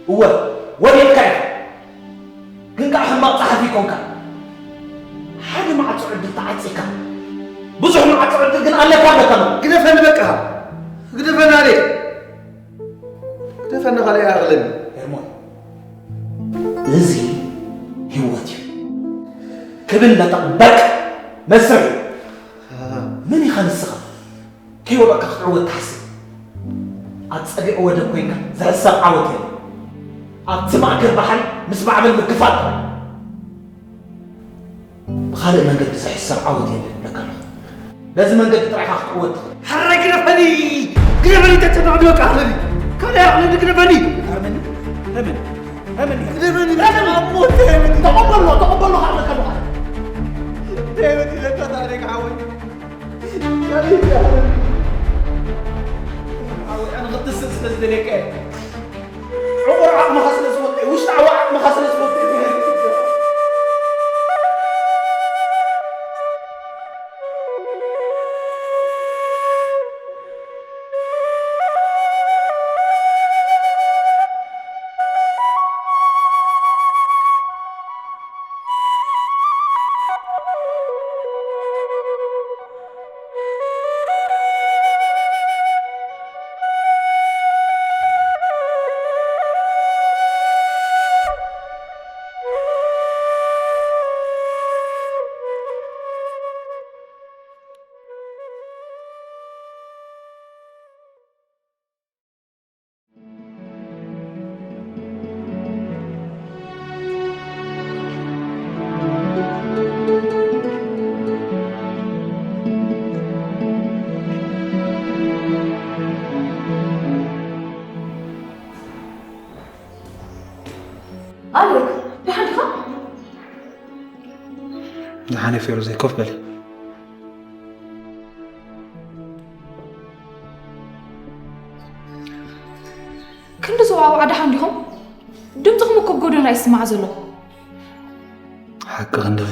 እወ፣ ወዲቕካ ኢኻ። ግን ከኣ ሕማቕ ጸሓፊ ኣይኮንካን። ሓደ ማዕጾ ዕድል ተዓጺካ። ብዙሕ ማዕጾ ዕድል ግን ኣለካ ኣለካ ነው። ግደፈኒ በቃ። ግደፈኒ ኣሌክ። ግደፈኒ ካልእ ኣይኣኽለኒ። ኤርሞን፣ እዚ ህይወት እዩ። ክብል ነጠቕ በቃ መስርሕ እዩ። መን ኢኻ ንስኻ? ከይወደቕካ ክትዕወት ትሓስብ? ኣብ ጸግዒ ወደብ ኮይንካ ዝሕሰብ ዓወት የለን። ኣብቲ ማእከል ባሕሪ ምስ ማዕበል ምግፋጥ ጥራይ። ብኻልእ መንገዲ ዝሕሰብ ዓወት የለን እብለካ ኣለኹ። በዚ መንገዲ ጥራይ ኢኻ ክትዕወት ትኽእል። ሕራይ ግደፈኒ! ግደፈኒ! ተጨናዕዶ በቃ ኣኽለኒ! ካልእ ኣኽለኒ ግደፈኒ! ተመኒ? ተመኒ? ተመኒ? ግደፈኒ! ተመኒ! ኣሞ ተመኒ! ተቐበሎ! ተቐበሎ! ካብ እብለካ ኣለኹ። እንታይ በዲለካ ታሪክ ሓወይ? ኣነ ክትስእ ስለ ዝደለየካ እየ። ዕቑር ዓቕምኻ ስለ ዝፈልጦ እየ። ውሽጣዊ ዓቕምኻ ስለ ዝፈልጦ እየ። ኣሌክ፣ ደሓን ዲኻ? ደሓን እየ ፌሩዘይ፣ ኮፍ በሊ። ክንዲ ዝወዓውዓ ደሓን ዲኹም? ድምፅኹም እኮ ጎደና ይስማዕ ዘሎ። ሓቂ ክንድኺ።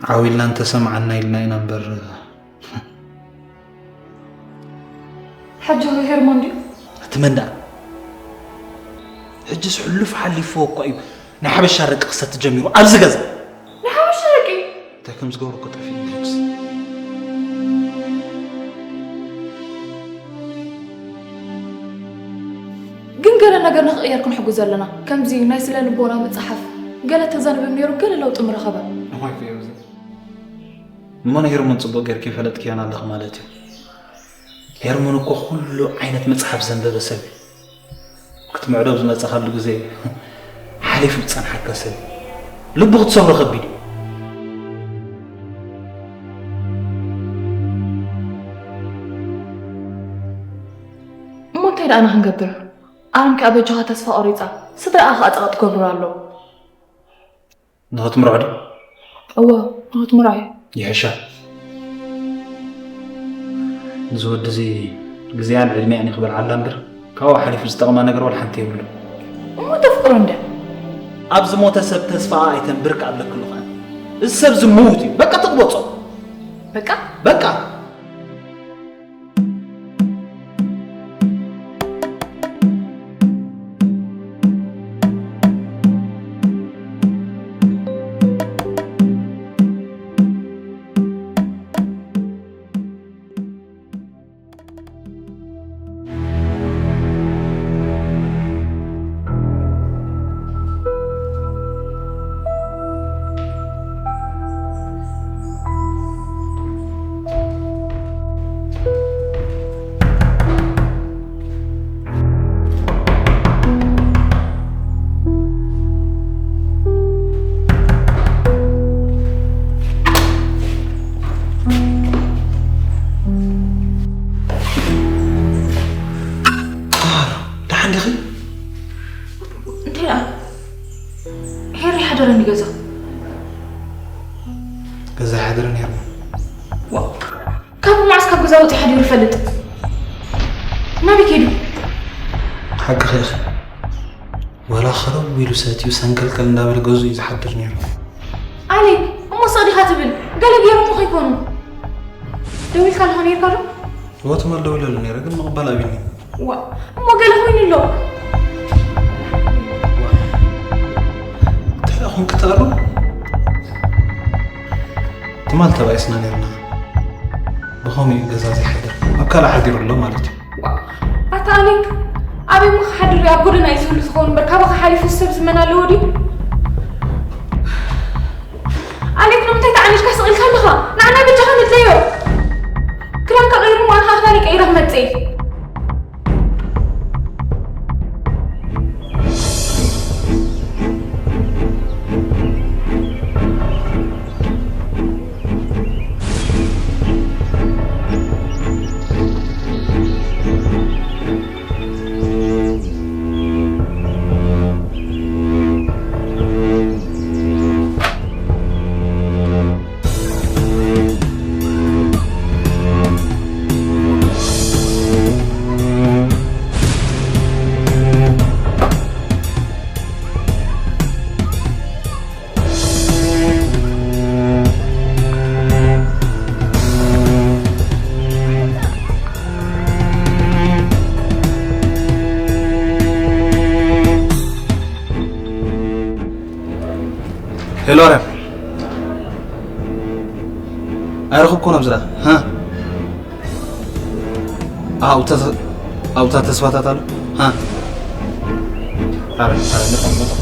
ዓው ኢልና እንተሰምዓና ኢልና ኢና እምበር። ሕጂ ኸ ሄርሞን ድዩ? እቲ መን ደኣ? ሕጅስ ሕሉፍ ሓሊፍዎ እኳ እዩ ናይ ሓበሻ ደቂ ክሰቲ ጀሚሩ ኣብዚ ገዛ። ናይ ሓበሻ ደቂ? እንታይ ከም ዝገብሮ እኮ ጠፊኡኒ ሕጅስ። ግን ገለ ነገር ንኽቕየር ክንሕግዞ ኣለና። ከምዚ ናይ ስነ ልቦና መጽሓፍ ገለ ተዘንብብ ነይሩ፣ ገለ ለውጢ ምረኸበ። እዋይ ፌሩዘ። እሞ ንሄርሞን ጽቡቕ ጌርኪ ፈለጥክያን ኣለኺ ማለት እዩ። ሄርሞን እኮ ኩሉ ዓይነት መጽሓፍ ዘንበበ ሰብ እዩ። ክትምዕዶ ኣብ ዝመጻኻሉ ግዜ ሓሊፉ ዝጸንሓካ ሰብ እዩ። ልቡ ክትሰብሮ ከቢድ እዩ። እሞ እንታይ ደኣና ክንገብር? ኣረም ከኣ በጃኻ ተስፋ ቆሪጻ፣ ስድራኣ ከኣ ጸቕጢ ክገብሩ ኣለዉ። ንኽትምርዖ ድዩ? እወ፣ ንኽትምርዖ እየ። ይሕሻ። እዚ ወዲ እዚ ግዜኣን ዕድሜኣን እዩ ክበልዓላ እምበር፣ ካብኡ ሓሊፉ ዝጠቕማ ነገር ዋላ ሓንቲ የብሉ። እሞ ተፍቅሮ እንደ? ኣብ ዝሞተ ሰብ ተስፋ ኣይተንብር ክኣብለክሉ ኸኣ። እዚ ሰብ እዚ ምዉት እዩ። በቃ ትቕበጾ። በቃ? በቃ። ገዛ ይሓድር ነይርና። ካብ መዓስ ካብ ገዛ ወፂ ሓዲሩ ይፈልጥ? ናበይ ከይዱ? ሓቂ ኸይኸ ወላ ኸረብ ኢሉ ሰትዩ ሰንከልከል እንዳበለ ገዙ እዩ ዝሓድር ነይሩ። ኣሌክ፣ እሞ ስቕ ዲኻ ትብል? ገለ ገይሮሞ ከይኮኑ? ደዊልካ ኣለኻ ነይርካ ዶ? እወ ትማል ደዊለሉ ነይረ ግን ምቕባል ኣቢኒ። ዋ፣ እሞ ገለ ኮይኑ ኣሎ። እንታይ ደኣ ኾንክ ትቐርብ? ትማል ተባኢስና ነይርና። ብኸምኡ እዩ ገዛ ዘይሓድር። ኣብ ካልእ ሓዲሩ ኣሎ ማለት እዩ። ዋ፣ ኣታ ኣሌክ፣ ኣበይ እሞ ክሓድር እዩ? ኣብ ጎደና እዩ ዝህሉ ዝኸውን እምበር ካባኻ ሓሊፉ ሰብ ዝመን ኣለዎ ድዩ? ኣሌክ፣ ንምንታይ ተዓኒድካ ስቕ ኢልካ ኣለኻ? ንዓና በጃኻ ንድለዮ። ክዳንካ ቀይሩ እሞ ኣነ ኸኣ ክዳነይ ቀይረ ክመጽእ እየ። ሄሎ ኣርያም፣ ኣይረኸብኩን ኣብዚ ደኣ፣ ሃ? ኣብታ ኣብታ ተስፋታት ኣሎ፣ ሃ? ኣረ፣ ኣረ፣ መጣ፣ መጣ።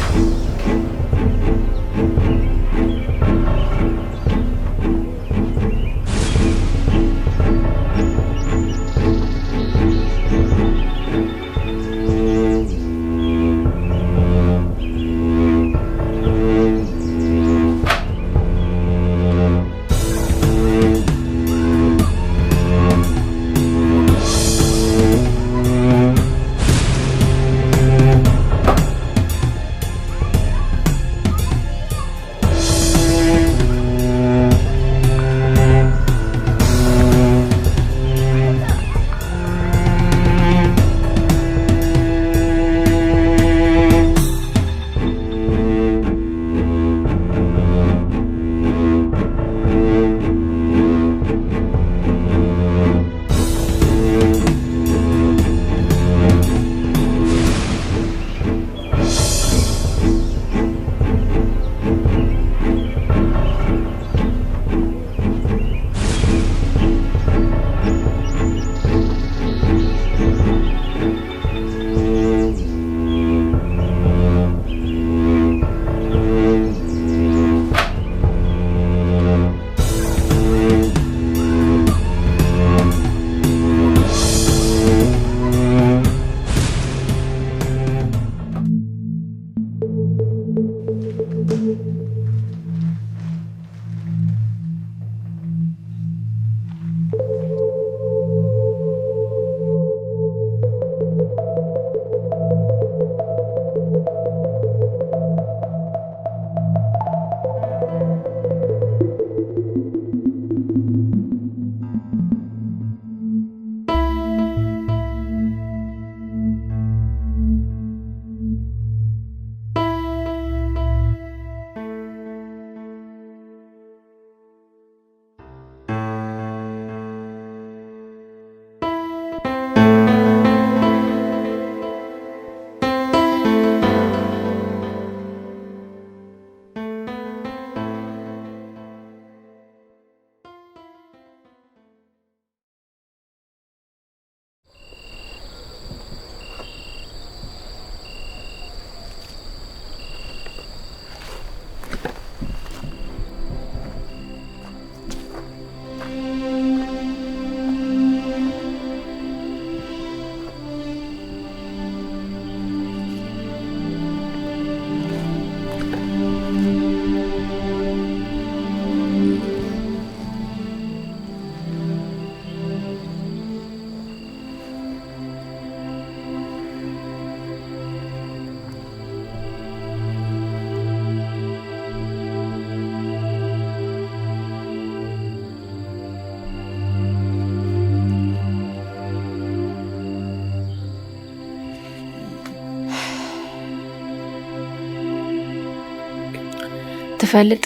ትፈልጥ፣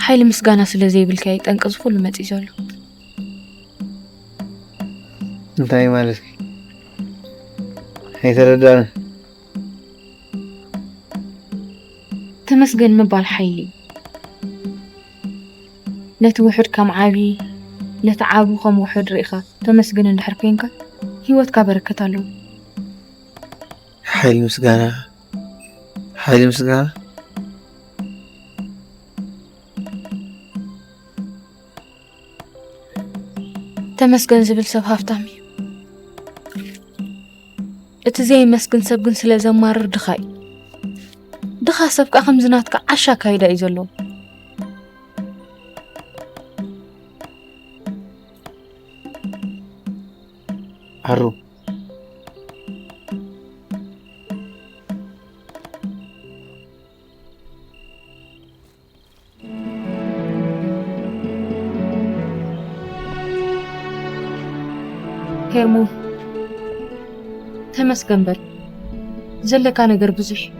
ሓይሊ ምስጋና ስለ ዘይብልካ እዩ ጠንቂ እዚ ኩሉ መጺኡ ዘሎ። እንታይ ማለት? ኣይተረዳን። ተመስገን ምባል ሓይሊ እዩ። ነቲ ውሑድ ከም ዓቢ፣ ነቲ ዓቢ ከም ውሑድ ርኢኻ ተመስግን እንድሕር ኮንካ፣ ህይወትካ በረከት ኣለዎ። ሓይሊ ምስጋና፣ ሓይሊ ምስጋና። ተመስገን ዝብል ሰብ ሃብታም እዩ። እቲ ዘየመስግን ሰብ ግን ስለ ዘማርር ድኻ እዩ። ድኻ ሰብ ከኣ ከምዚ ናትካ ዓሻ ኣካይዳ እዩ ዘለዎ። ኣሩ። ሄርሞን፣ ተመስገን በል። ዘለካ ነገር ብዙሕ እዩ።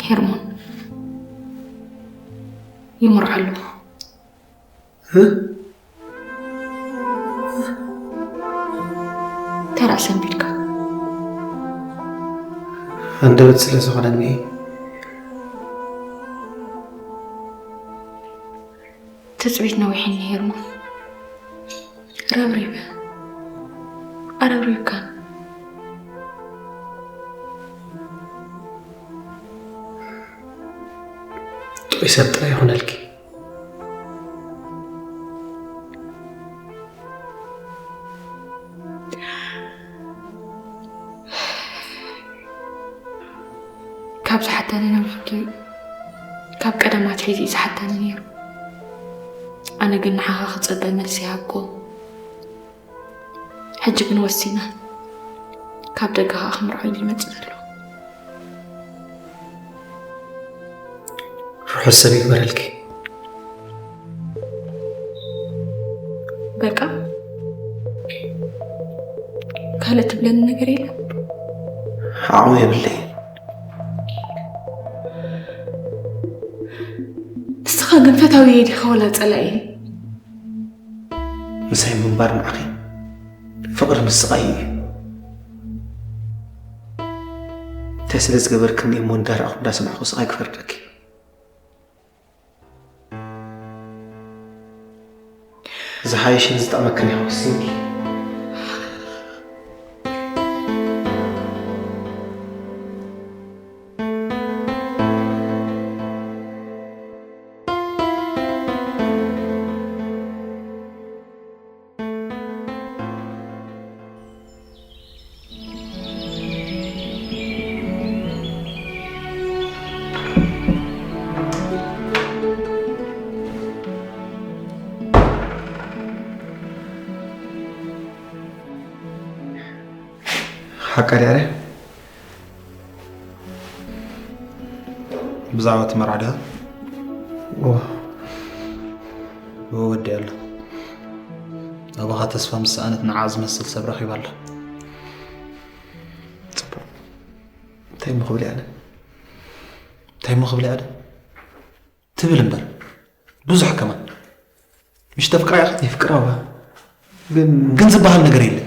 ሄርሞን፣ ይምርዖ ኣለኹ። እ? ተራ ሰንቢድካ። ኣንደበት ስለ ዝኾነኒ እየ። ትጽቢት ነዊሕኒ ሄርሞን። ረብሪበ። ኣረብሪብካ። ጥዑይ ሰብ ጥራይ ይኹነልኪ። ካብ ዝሓተኒ ነዊሕኪ፣ ካብ ቀደም ኣትሒዙ እዩ ዝሓተኒ ነይሩ። ኣነ ግን ንዓኻ ክጸበ መልሲ ይሃብኩ። ሕጂ ግን ወሲነ። ካብ ደገ ኸኣ ክምርዖ እዩ ዝመጽእ ዘሎ። ርሑስ ሰብ ይግበረልኪ። በቃ ካልእ ትብለኒ ነገር የለን? ዓቕሚ የብለይን። ንስኻ ግን ፈታዊየይ ዲኻ ወላ ጸላኢየይ? ምሳይ ምንባር ንዓኺ ፍቕሪ ምስቓይ እዩ። እንታይ ስለ ዝገበርክኒ እሞ እንዳረኣኹ እንዳሰማዕኹ ስቓይ ክፈርደኪ? ዝሓይሽን ዝጠቕመክን ኢኻ ወሲንኪ። ሓቃ ድያ? ብዛዕባ እቲ መርዓ ዲኻ? እወ። እወ፣ ወዲኣ ኣሎ። ኣባኻ ተስፋ ምስ ሰኣነት ንዓ ዝመስል ሰብ ረኺባ ኣላ። ጽቡቕ። እንታይ እሞ ክብል እየ ኣነ? እንታይ እሞ ክብል እየ ኣነ? ትብል እምበር። ብዙሕ ከማን። ምሽ ተፍቅራ ኢኻ? የፍቅራ እዋ። ግን ግን ዝበሃል ነገር የለን።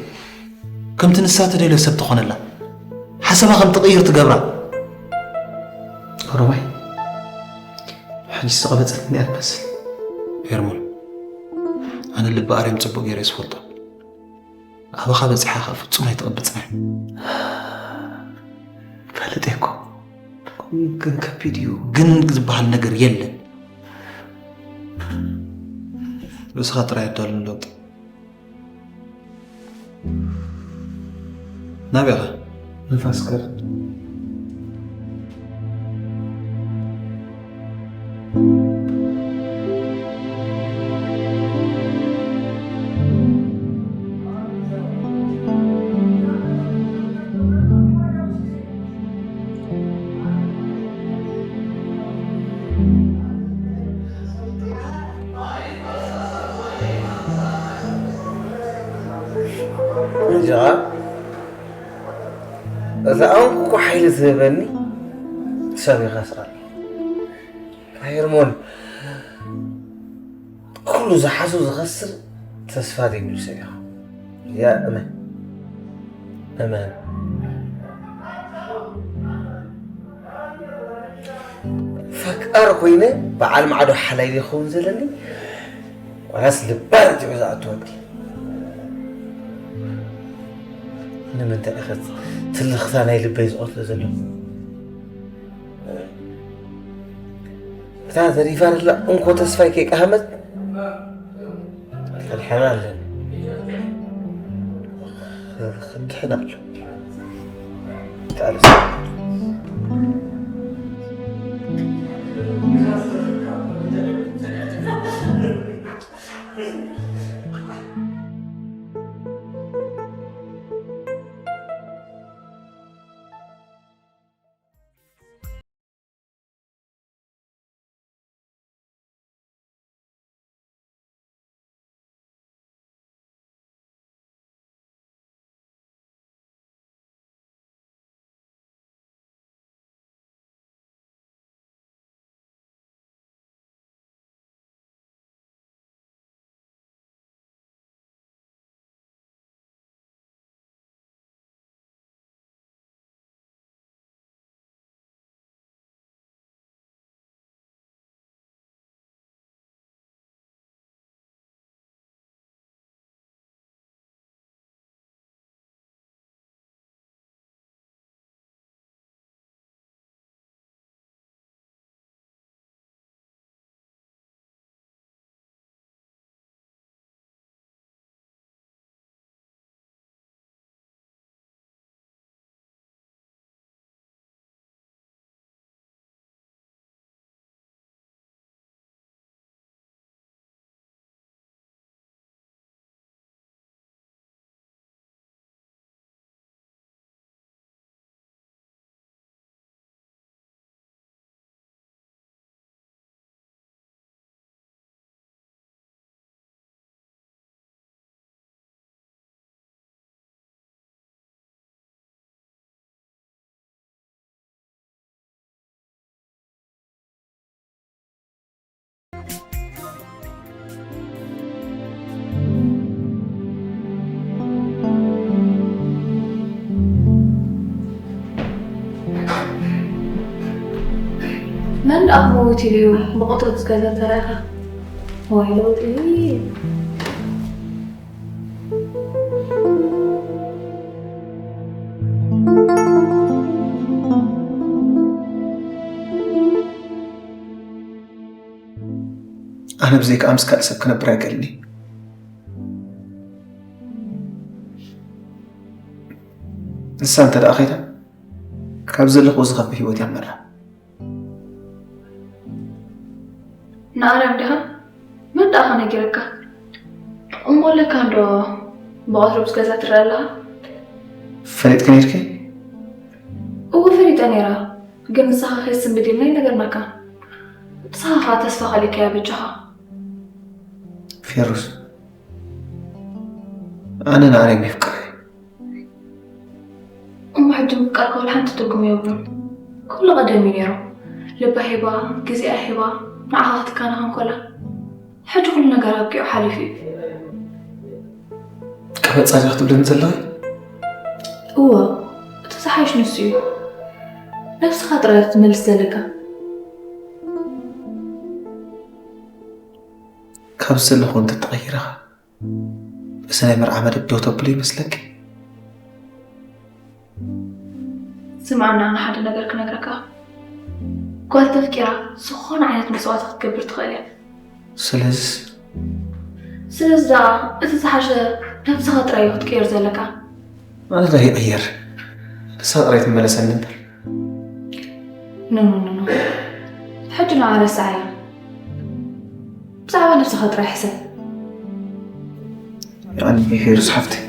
ከምቲ ንሳ ትደልዮ ሰብ ትኾነላ። ሓሳባ ከም ትቕይር ትገብራ። ኦሮማይ፣ ሕጂ ዝቐበጸትኒ እያ ትመስል። ሄርሞን፣ ኣነ ልቢ ኣርያም ጽቡቕ ገይረ እየ ዝፈልጦ። ኣባኻ በጺሓ ኸኣ ፍጹም ኣይትቕብጽን እያ። ፈልጥ እየ እኮ። ግን ከቢድ እዩ። ግን ዝበሃል ነገር የለን። ርእስኻ ጥራይ ኣዳሉ ንለውጢ። ናበይ ኢኻ? ንፋስ ገረብ። እንጃ፣ እዛ እንኮ ሓይሊ ዝህበኒ ሰብ ኢኻ ስኣል። ሄርሞን፣ ኩሉ ዝሓዞ ዝኸስር ተስፋ ዘይብሉ ሰብ ኢኻ። ያ እመን። እመን። ፈቃር ኮይነ በዓል ማዕዶ ሓላይ ይኸውን ዘለኒ፣ ዋላስ ልባ ረቲዑ ዝኣቱ ወዲ? ንምንታይ ኢኸ ትልኽታ ናይ ልበይ ዝቐትሎ ዘሎ? እታ ተሪፋ ዘላ እንኮ ተስፋይ ከይቀሃመት፣ ከድሕና ኣለኒ። ክድሕን ኣሎ። ቃልስ። መን ደኣ ክመውት ኢሉ እዩ ብቐትሩ ዝገዛ ተራእኻ? ወይ ለውጢ። ኣነ ብዘይካኣ ምስ ካልእ ሰብ ክነብር ኣይክእልን እየ። ንሳ እንተ ደኣ ኸይዳ፣ ካብ ዘለኽዎ ዝኸፍእ ህይወት እያ መራ። ንኣርያም ዲኻ? መን ደኣ ኸ ነጊርካ? እሞ ኣለካ እንዶ ብቐትሩ ምስ ገዛ ትረአ ኣለኻ? ፈሊጥኪ ነይርኪ? እወ፣ ፈሊጠ ነይረ። ግን ንስኻ ከይስንብድ ኢልና ኣይነገርናካ። ንስኻ ኸኣ ተስፋ ከሊእካያ በጃኻ። ፌሩዝ፣ ኣነ ንዓናይ ምፍቃር እዩ። እሞ ሕጂ ምፍቃር ክብል ሓንቲ ትርጉም የብሉን። ኩሉ ቀደም እዩ ነይሩ። ልባ ሂባ፣ ግዜኣ ሂባ፣ ንዓኻ ክትካናኸን ኮላ። ሕጂ ኩሉ ነገር ኣብቂዑ ሓሊፉ እዩ። ቀበጻ ዲኻ ትብለኒ ዘለኺ? እወ፣ እቲ ዝሓይሽ ንሱ እዩ። ነብስኻ ጥራይ ትመልስ ዘለካ። ካብ ዘለኹ እንተተቐይርኻ፣ በዚ ናይ መርዓ መደብ ዶ ተብሎ ይመስለኪ? ስምዓና፣ ኣነ ሓደ ነገር ክነግረካ። ጓል ተፍቂራ ዝኾነ ዓይነት መስዋእቲ ክትገብር ትኽእል እያ። ስለዚ? ስለዚ ደኣ እቲ ዝሓሸ ነብስኻ ጥራይ እዩ ክትቅየር ዘለካ። ኣነ ዶ ይቕየር? ንሳ ጥራይ ትመለሰኒ እምበር። ኖ፣ ኖ፣ ኖ፣ ኖ። ሕጂ ንዓ ረስዓያ። ብዛዕባ ነብስኻ ጥራይ ሕሰብ። ያኒ ፌሩዝ ሓፍተይ።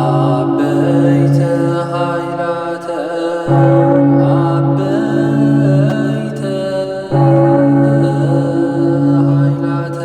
ዓበይቲ ሓይላተ፣ ዓበይቲ ሓይላተ።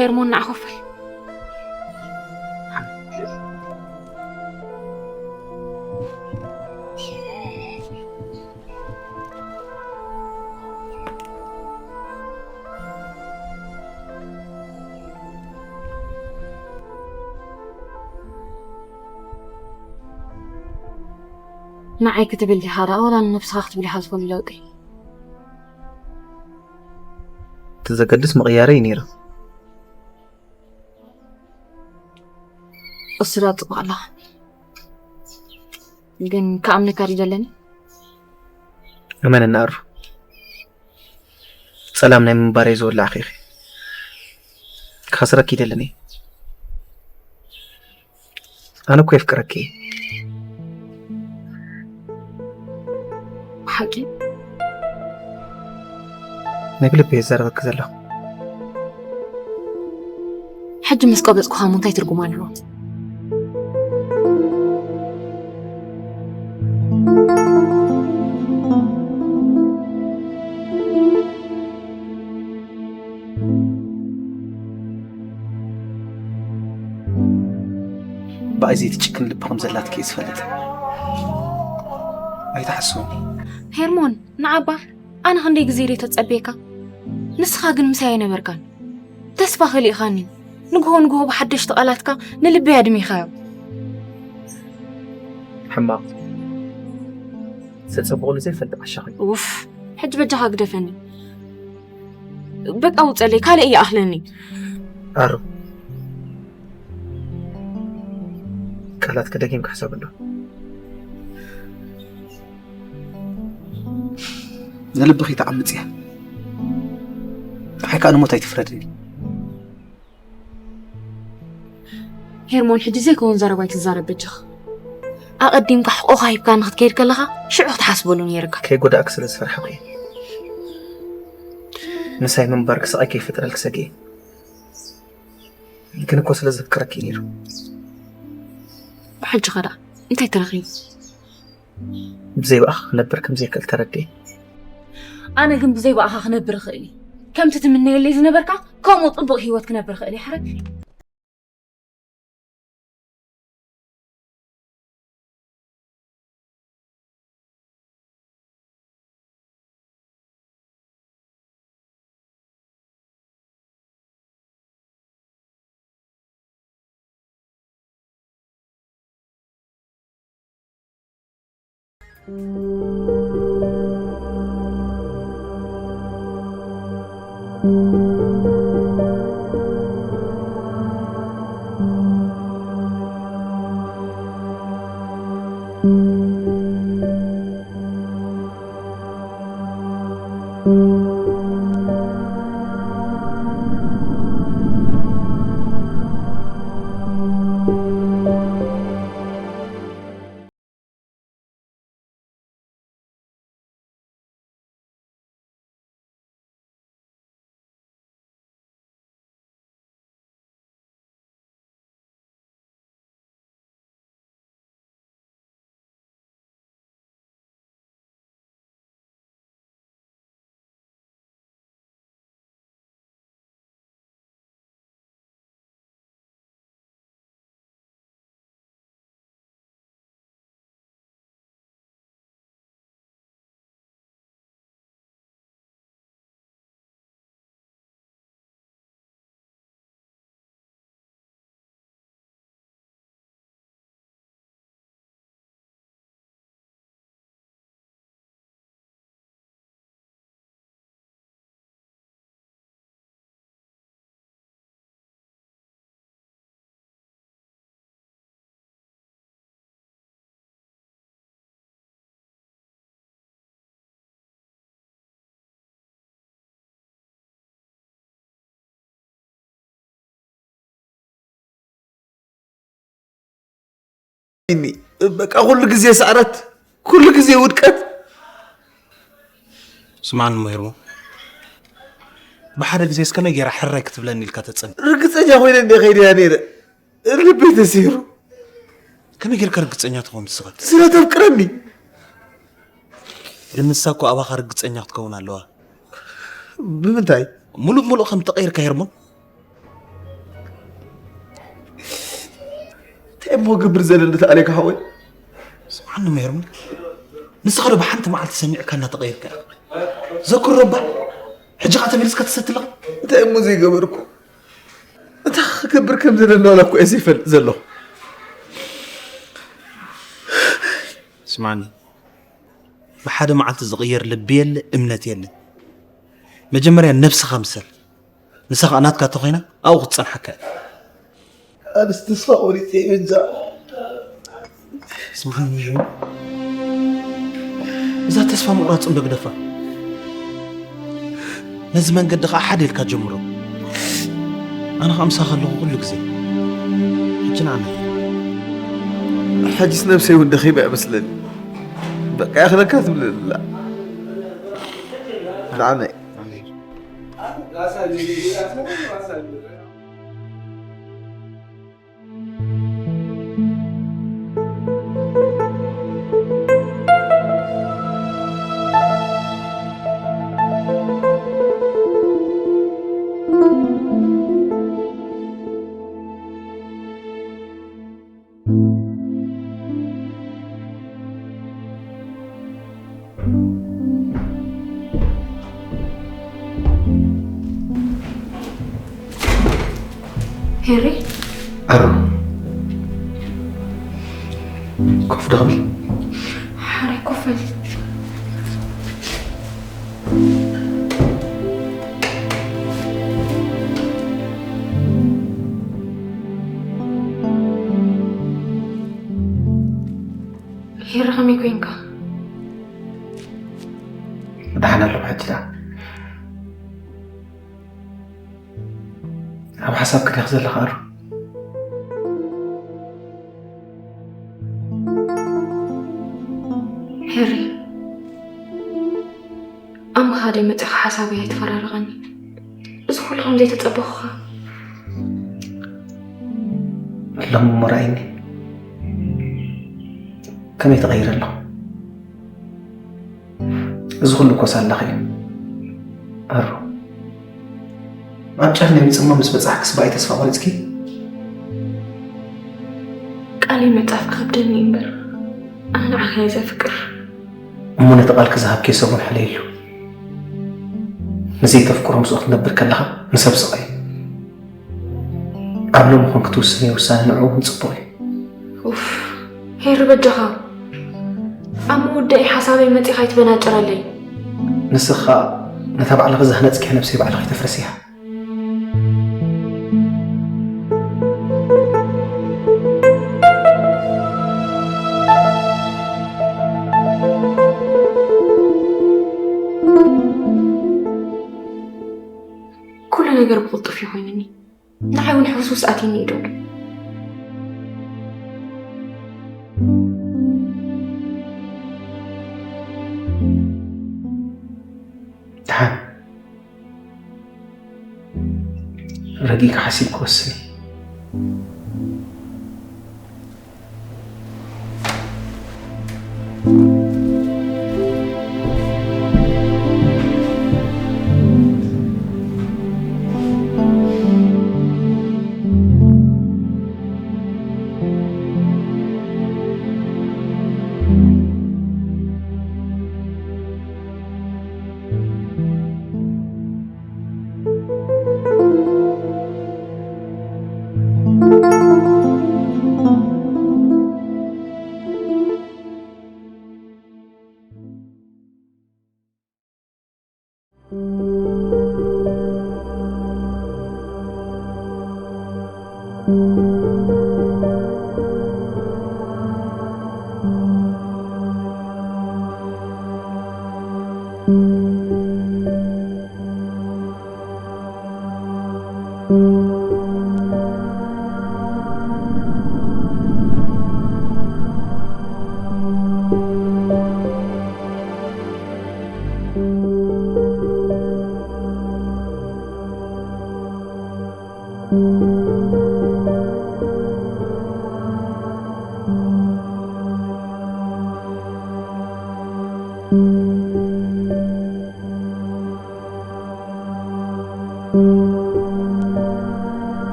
ሄርሞን ንዓ ኮፈል። ንዓይ ክትብል ዲኻ ደኣ ዋላ ንነብስኻ ክትብል ኢኻ ዝኾነ ለውጢ? እቲ ዘገድስ ምቕያረይ እዩ ነይሩ። እሱ ዶ ጽቡቕ ኣለኻ? ግን ክኣምነካ ድዩ ዘለኒ? እመነኒ ኣሩ፣ ጸላም ናይ ምንባረይ ዝወላዕኺ ኢኺ። ክኸስረኪ ይደልን እየ። ኣነ እኮ የፍቅረኪ እየ። ብሓቂ? ናይ ብልቢ እየ ዝዛረበኪ ዘለኹ። ሕጂ ምስ ቀበጽኩኻ እሞ እንታይ ትርጉም ኣለዎ? ብኣይ ዘይትጭክን ልቢ ከም ዘላትኪ እየ ዝፈልጥ። ኣይትሓስውኒ። ሄርሞን፣ ንዓባ ኣነ ክንደይ ግዜ ድየ ተጸብየካ? ንስኻ ግን ምሳይ ኣይነበርካን። ተስፋ ከሊእኻኒ። ንግሆ ንግሆ ብሓደሽቲ ቃላትካ ንልበይ ኣድሚኻዮ። ሕማቕ። ዘጸብቑሉ ዘይፈልጥ ዓሻኺ። ኡፍ፣ ሕጂ በጃኻ ግደፈኒ። በቃ ውጸለይ፣ ካልእ ይኣኽለኒ። ኣሩ፣ ቃላት ከደጊም ክሕሰብ ኣሎ። ንልብኺ ተዓምጽ እያ። ንዓይ ከኣ ንሞት ኣይትፍረድኒ። ሄርሞን፣ ሕጂ ዘይከውን ዘረባ ኣይትዛረብ በጃኻ። ኣቐዲምካ ሕቆኻ ሂብካ ንክትከይድ ከለኻ ሽዑ ክትሓስበሉ ነይርካ። ከይጎዳእክ ስለ ዝፈርሓኹ እየ። ምሳይ ምንባርክ ስቓይ ከይፈጥረልክ ሰጊኤ። ግን እኮ ስለ ዘፍቅረኪ እዩ ነይሩ። ብሕጂ ኸ ደኣ እንታይ ተረኺቡ? ብዘይ ብኣኻ ክነብር ከም ዘይክእል ተረድኤ። ኣነ ግን ብዘይ ብኣኻ ክነብር እኽእል እየ። ከምቲ ትምነየለይ ዝነበርካ ከምኡ ጽቡቕ ህይወት ክነብር እኽእል እየ። ሕራይ። እኒ በቃ ኩሉ ግዜ ስዕረት፣ ኩሉ ግዜ ውድቀት። ስማዕኒ እሞ ሄርሞ፣ ብሓደ ግዜ እስከ መይ ጌራ ሕራይ ክትብለኒ ኢልካ ተጸንሕ? ርግጸኛ ኮይነ እንደ ከይደ እያ ነይረ። ልበይ ተሲሩ። ከመይ ጌርካ ርግጸኛ ትኸውን ንስኻ? ስለ ተፍቅረኒ። ግን ንሳ እኮ ኣባኻ ርግጸኛ ክትከውን ኣለዋ። ብምንታይ? ሙሉእ ሙሉእ ከም ተቐይርካ ሄርሞን። እሞ ክገብር ዘለኒ ተኣልየካ ሓወይ። ስምዓኒ ሜርሙ፣ ንስኻ ዶ ብሓንቲ መዓልቲ ሰሚዕካ እናተቐየርካ ኢኻ? ዘክሮ እባ፣ ሕጂ ኸኣ ተመሊስካ ትሰቲ ኣለኻ? እንታይ እሞ ዘይገበርኩ? እንታይ ክገብር ከም ዘለኒ ዋላ እኮ እየ ዘይፈልጥ ዘለኹ። ስምዓኒ፣ ብሓደ መዓልቲ ዝቕየር ልቢ የለ፣ እምነት የለ። መጀመርያ ነብስኻ ምሰል። ንሳ ኸኣ ናትካ ተኾይና ኣብኡ ክትጸንሓካ እያ። ኣነስ ተስፋ ቆሪጸ እየ በጃ። ስምዓኒ፣ እዛ ተስፋ ምቑራጽ እንዶ ግደፋ። ነዚ መንገዲ ኸኣ ሓደ ኢልካ ጀምሮ። ኣነ ኸኣ ምሳኻ ኣለኹ ኩሉ ግዜ። ሕጂ ንዓና። ሕጂስ ነብሰይ እውን ደኺማ እያ መስለኒ። በቃ ይኽለካ ትብለላ። ንዓና እዩ። ሄሪ፣ ኣሩ፣ ኮፍ ዶ ክብል? ሓራይ ኮፍ በል። ሄሪ፣ ከመይ ኮይንካ? ደሓን ኣለኹ። ሕጂ ደኣ ኣብ ሓሳብ ክደኽ ዘለኻ ኣሩ? ሄሪ፣ ኣብ ምኻደይ መጺኻ ሓሳበይ ኣይትፈራርቐኒ። እዚ ኩሉ ከም ዘይተጸበኹኻ። ሎሚ እሞ ርኣይኒ። ከመይ ተቐይረ ኣለኹ? እዚ ኩሉ እኮ ሳላኺ እዩ። ኣሩ፣ ኣብ ጫፍ ናይ ምጽሞ ምስ በጻሕክስ ብኣይ ተስፋ ቆሪጽኪ? ቃለይ ምዕጻፍ ክኸብደኒ እዩ እምበር፣ ኣነ ንዓኺ እየ ዘፍቅር። እሞ ነቲ ቃልኪ ዝሃብክዮ ሰብ እውን ሕለይሉ። ንዘይተፍቅሮ ምስኡ ክትነብር ከለኻ ንሰብ ስቕ እዩ። ኣብ ሎሚ ኹን ክትውስንዮ ውሳነ ንዕኡ እውን ጽቡቕ እዩ። ኡፍ፣ ሄሪ በጃኻ። ኣብ ምውዳእ ሓሳበይ መጺኻ ኣይትበናጭረለይ። ንስኻ ነታ ባዕልኺ ዝሃነጽክያ ነብሰይ ባዕልኺ ተፍርስያ። ኩሉ ነገር ብቕልጡፍ እዩ ኮይኑኒ። ንዓይ እውን ሕውስውስ ኣትዩኒ እዩ ዶ። ደሓን ረጊእካ ሓሲብካ ወስኒ።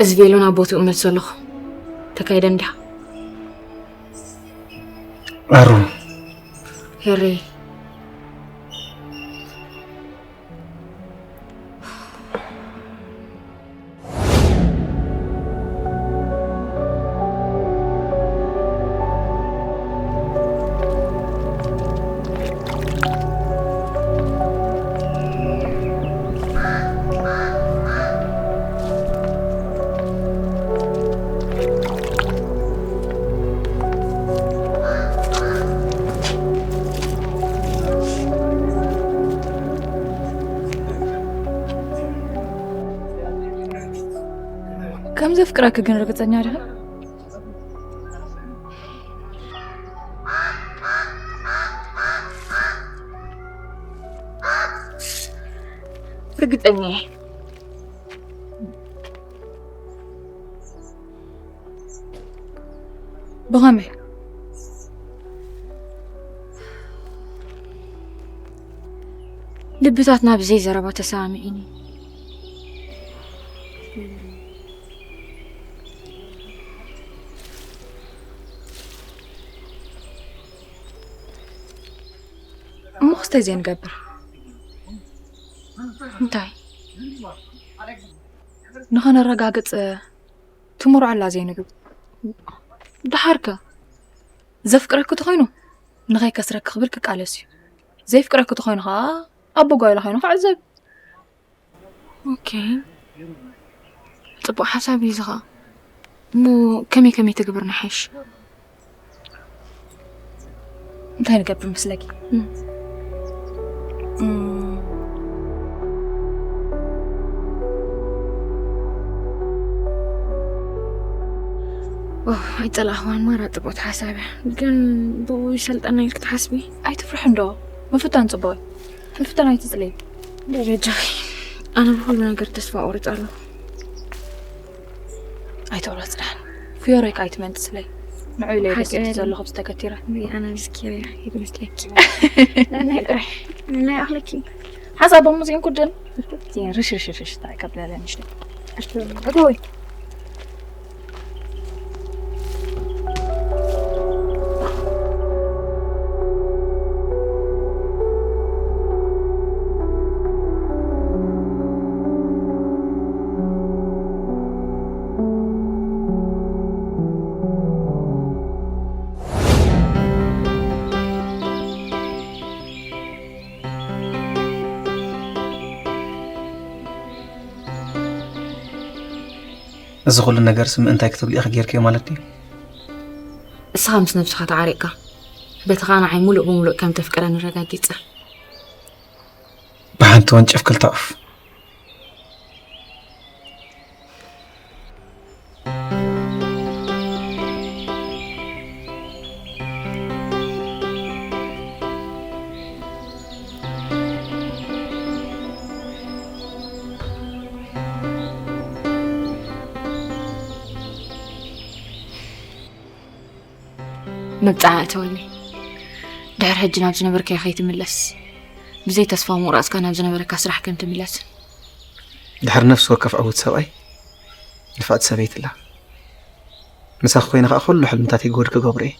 እዚ ቬሎ ናብ ቦትኡ መልሶ ኣለኹ። ተካይደ እንዲያ። ኣሩ ሄሪ፣ ከም ዘፍቅረኪ ግን ርግጸኛ ዲኺ? ርግጸኛ እየ። ብኸመይ? ልብታትና ብዘይ ዘረባ ተሰማሚዕኒ። እሞ ክስታይ ዘይንገብር? እንታይ? ንኸነረጋግጽ ትምርዖላ ዘይንግብ። ደሓርከ ዘፍቅረኪ ተኾይኑ ንኸይ ከስረኪ ክብል ክቃለስ እዩ። ዘይፍቅረኪ ተኾይኑ ኸዓ ኣቦ ጓይላ ኾይኑ ክዕዘብ። ኦኬ፣ ጽቡቕ ሓሳብ እዩ እዚ ኸዓ። እሞ ከመይ ከመይ ትግብር ንሓይሽ? እንታይ ንገብር መስለኪ? ኣይጸላእኽዋን ማራ ጽቡቕቲ ሓሳብ እያ። ግን ብኡ ይሰልጠና ኢልክ ትሓስቢ? ኣይትፍርሒ እንዶ፣ ምፍታን ጽቡቕ እዩ። ክንፍተን ኣይትጽልይ። ደረጃኺ ኣነ ብኹሉ ነገር ተስፋ ቆሪጸ ኣለኹ። ኣይተቑረጽ ደሓን። ፍዮረይ ከኣ ኣይትመን ትጽለይ። ንዑ ኢለ እየ ሓቂ ደስ ዘለኹ ብዝተገቲረ። ኣነ ምስኪን እየ ይመስለኪ። ናይ ኣኽለኪ ሓሳብ ሙዚን ኩድን ርሽርሽርሽ እንታይ ከብለለ ንሽተ እግወይ እዚ ኩሉ ነገርስ ምእንታይ ክትብሊ ኢኺ ጌርክዮ ማለት ድዩ? እስኻ ምስ ነብስኻ ተዓሪቕካ፣ በቲ ኸኣ ንዓይ ሙሉእ ብሙሉእ ከም ተፍቅረኒ ኣረጋጊጸ። ብሓንቲ ወንጭፍ ክልተ ዑፍ። መብፅዓ እተወኒ። ድሕሪ ሕጂ ናብ ዝነበርካዮ ከይትምለስ፣ ብዘይ ተስፋ ምቑራፅካ ናብ ዝነበረካ ስራሕ ከም ትምለስ። ድሕሪ ነፍሲ ወከፍ ዕዉት ሰብኣይ ንፍዕቲ ሰበይቲ ኣላ። ምሳኺ ኮይነ ከዓ ኩሉ ሕልምታተይ ጎድ ክገብሮ እየ።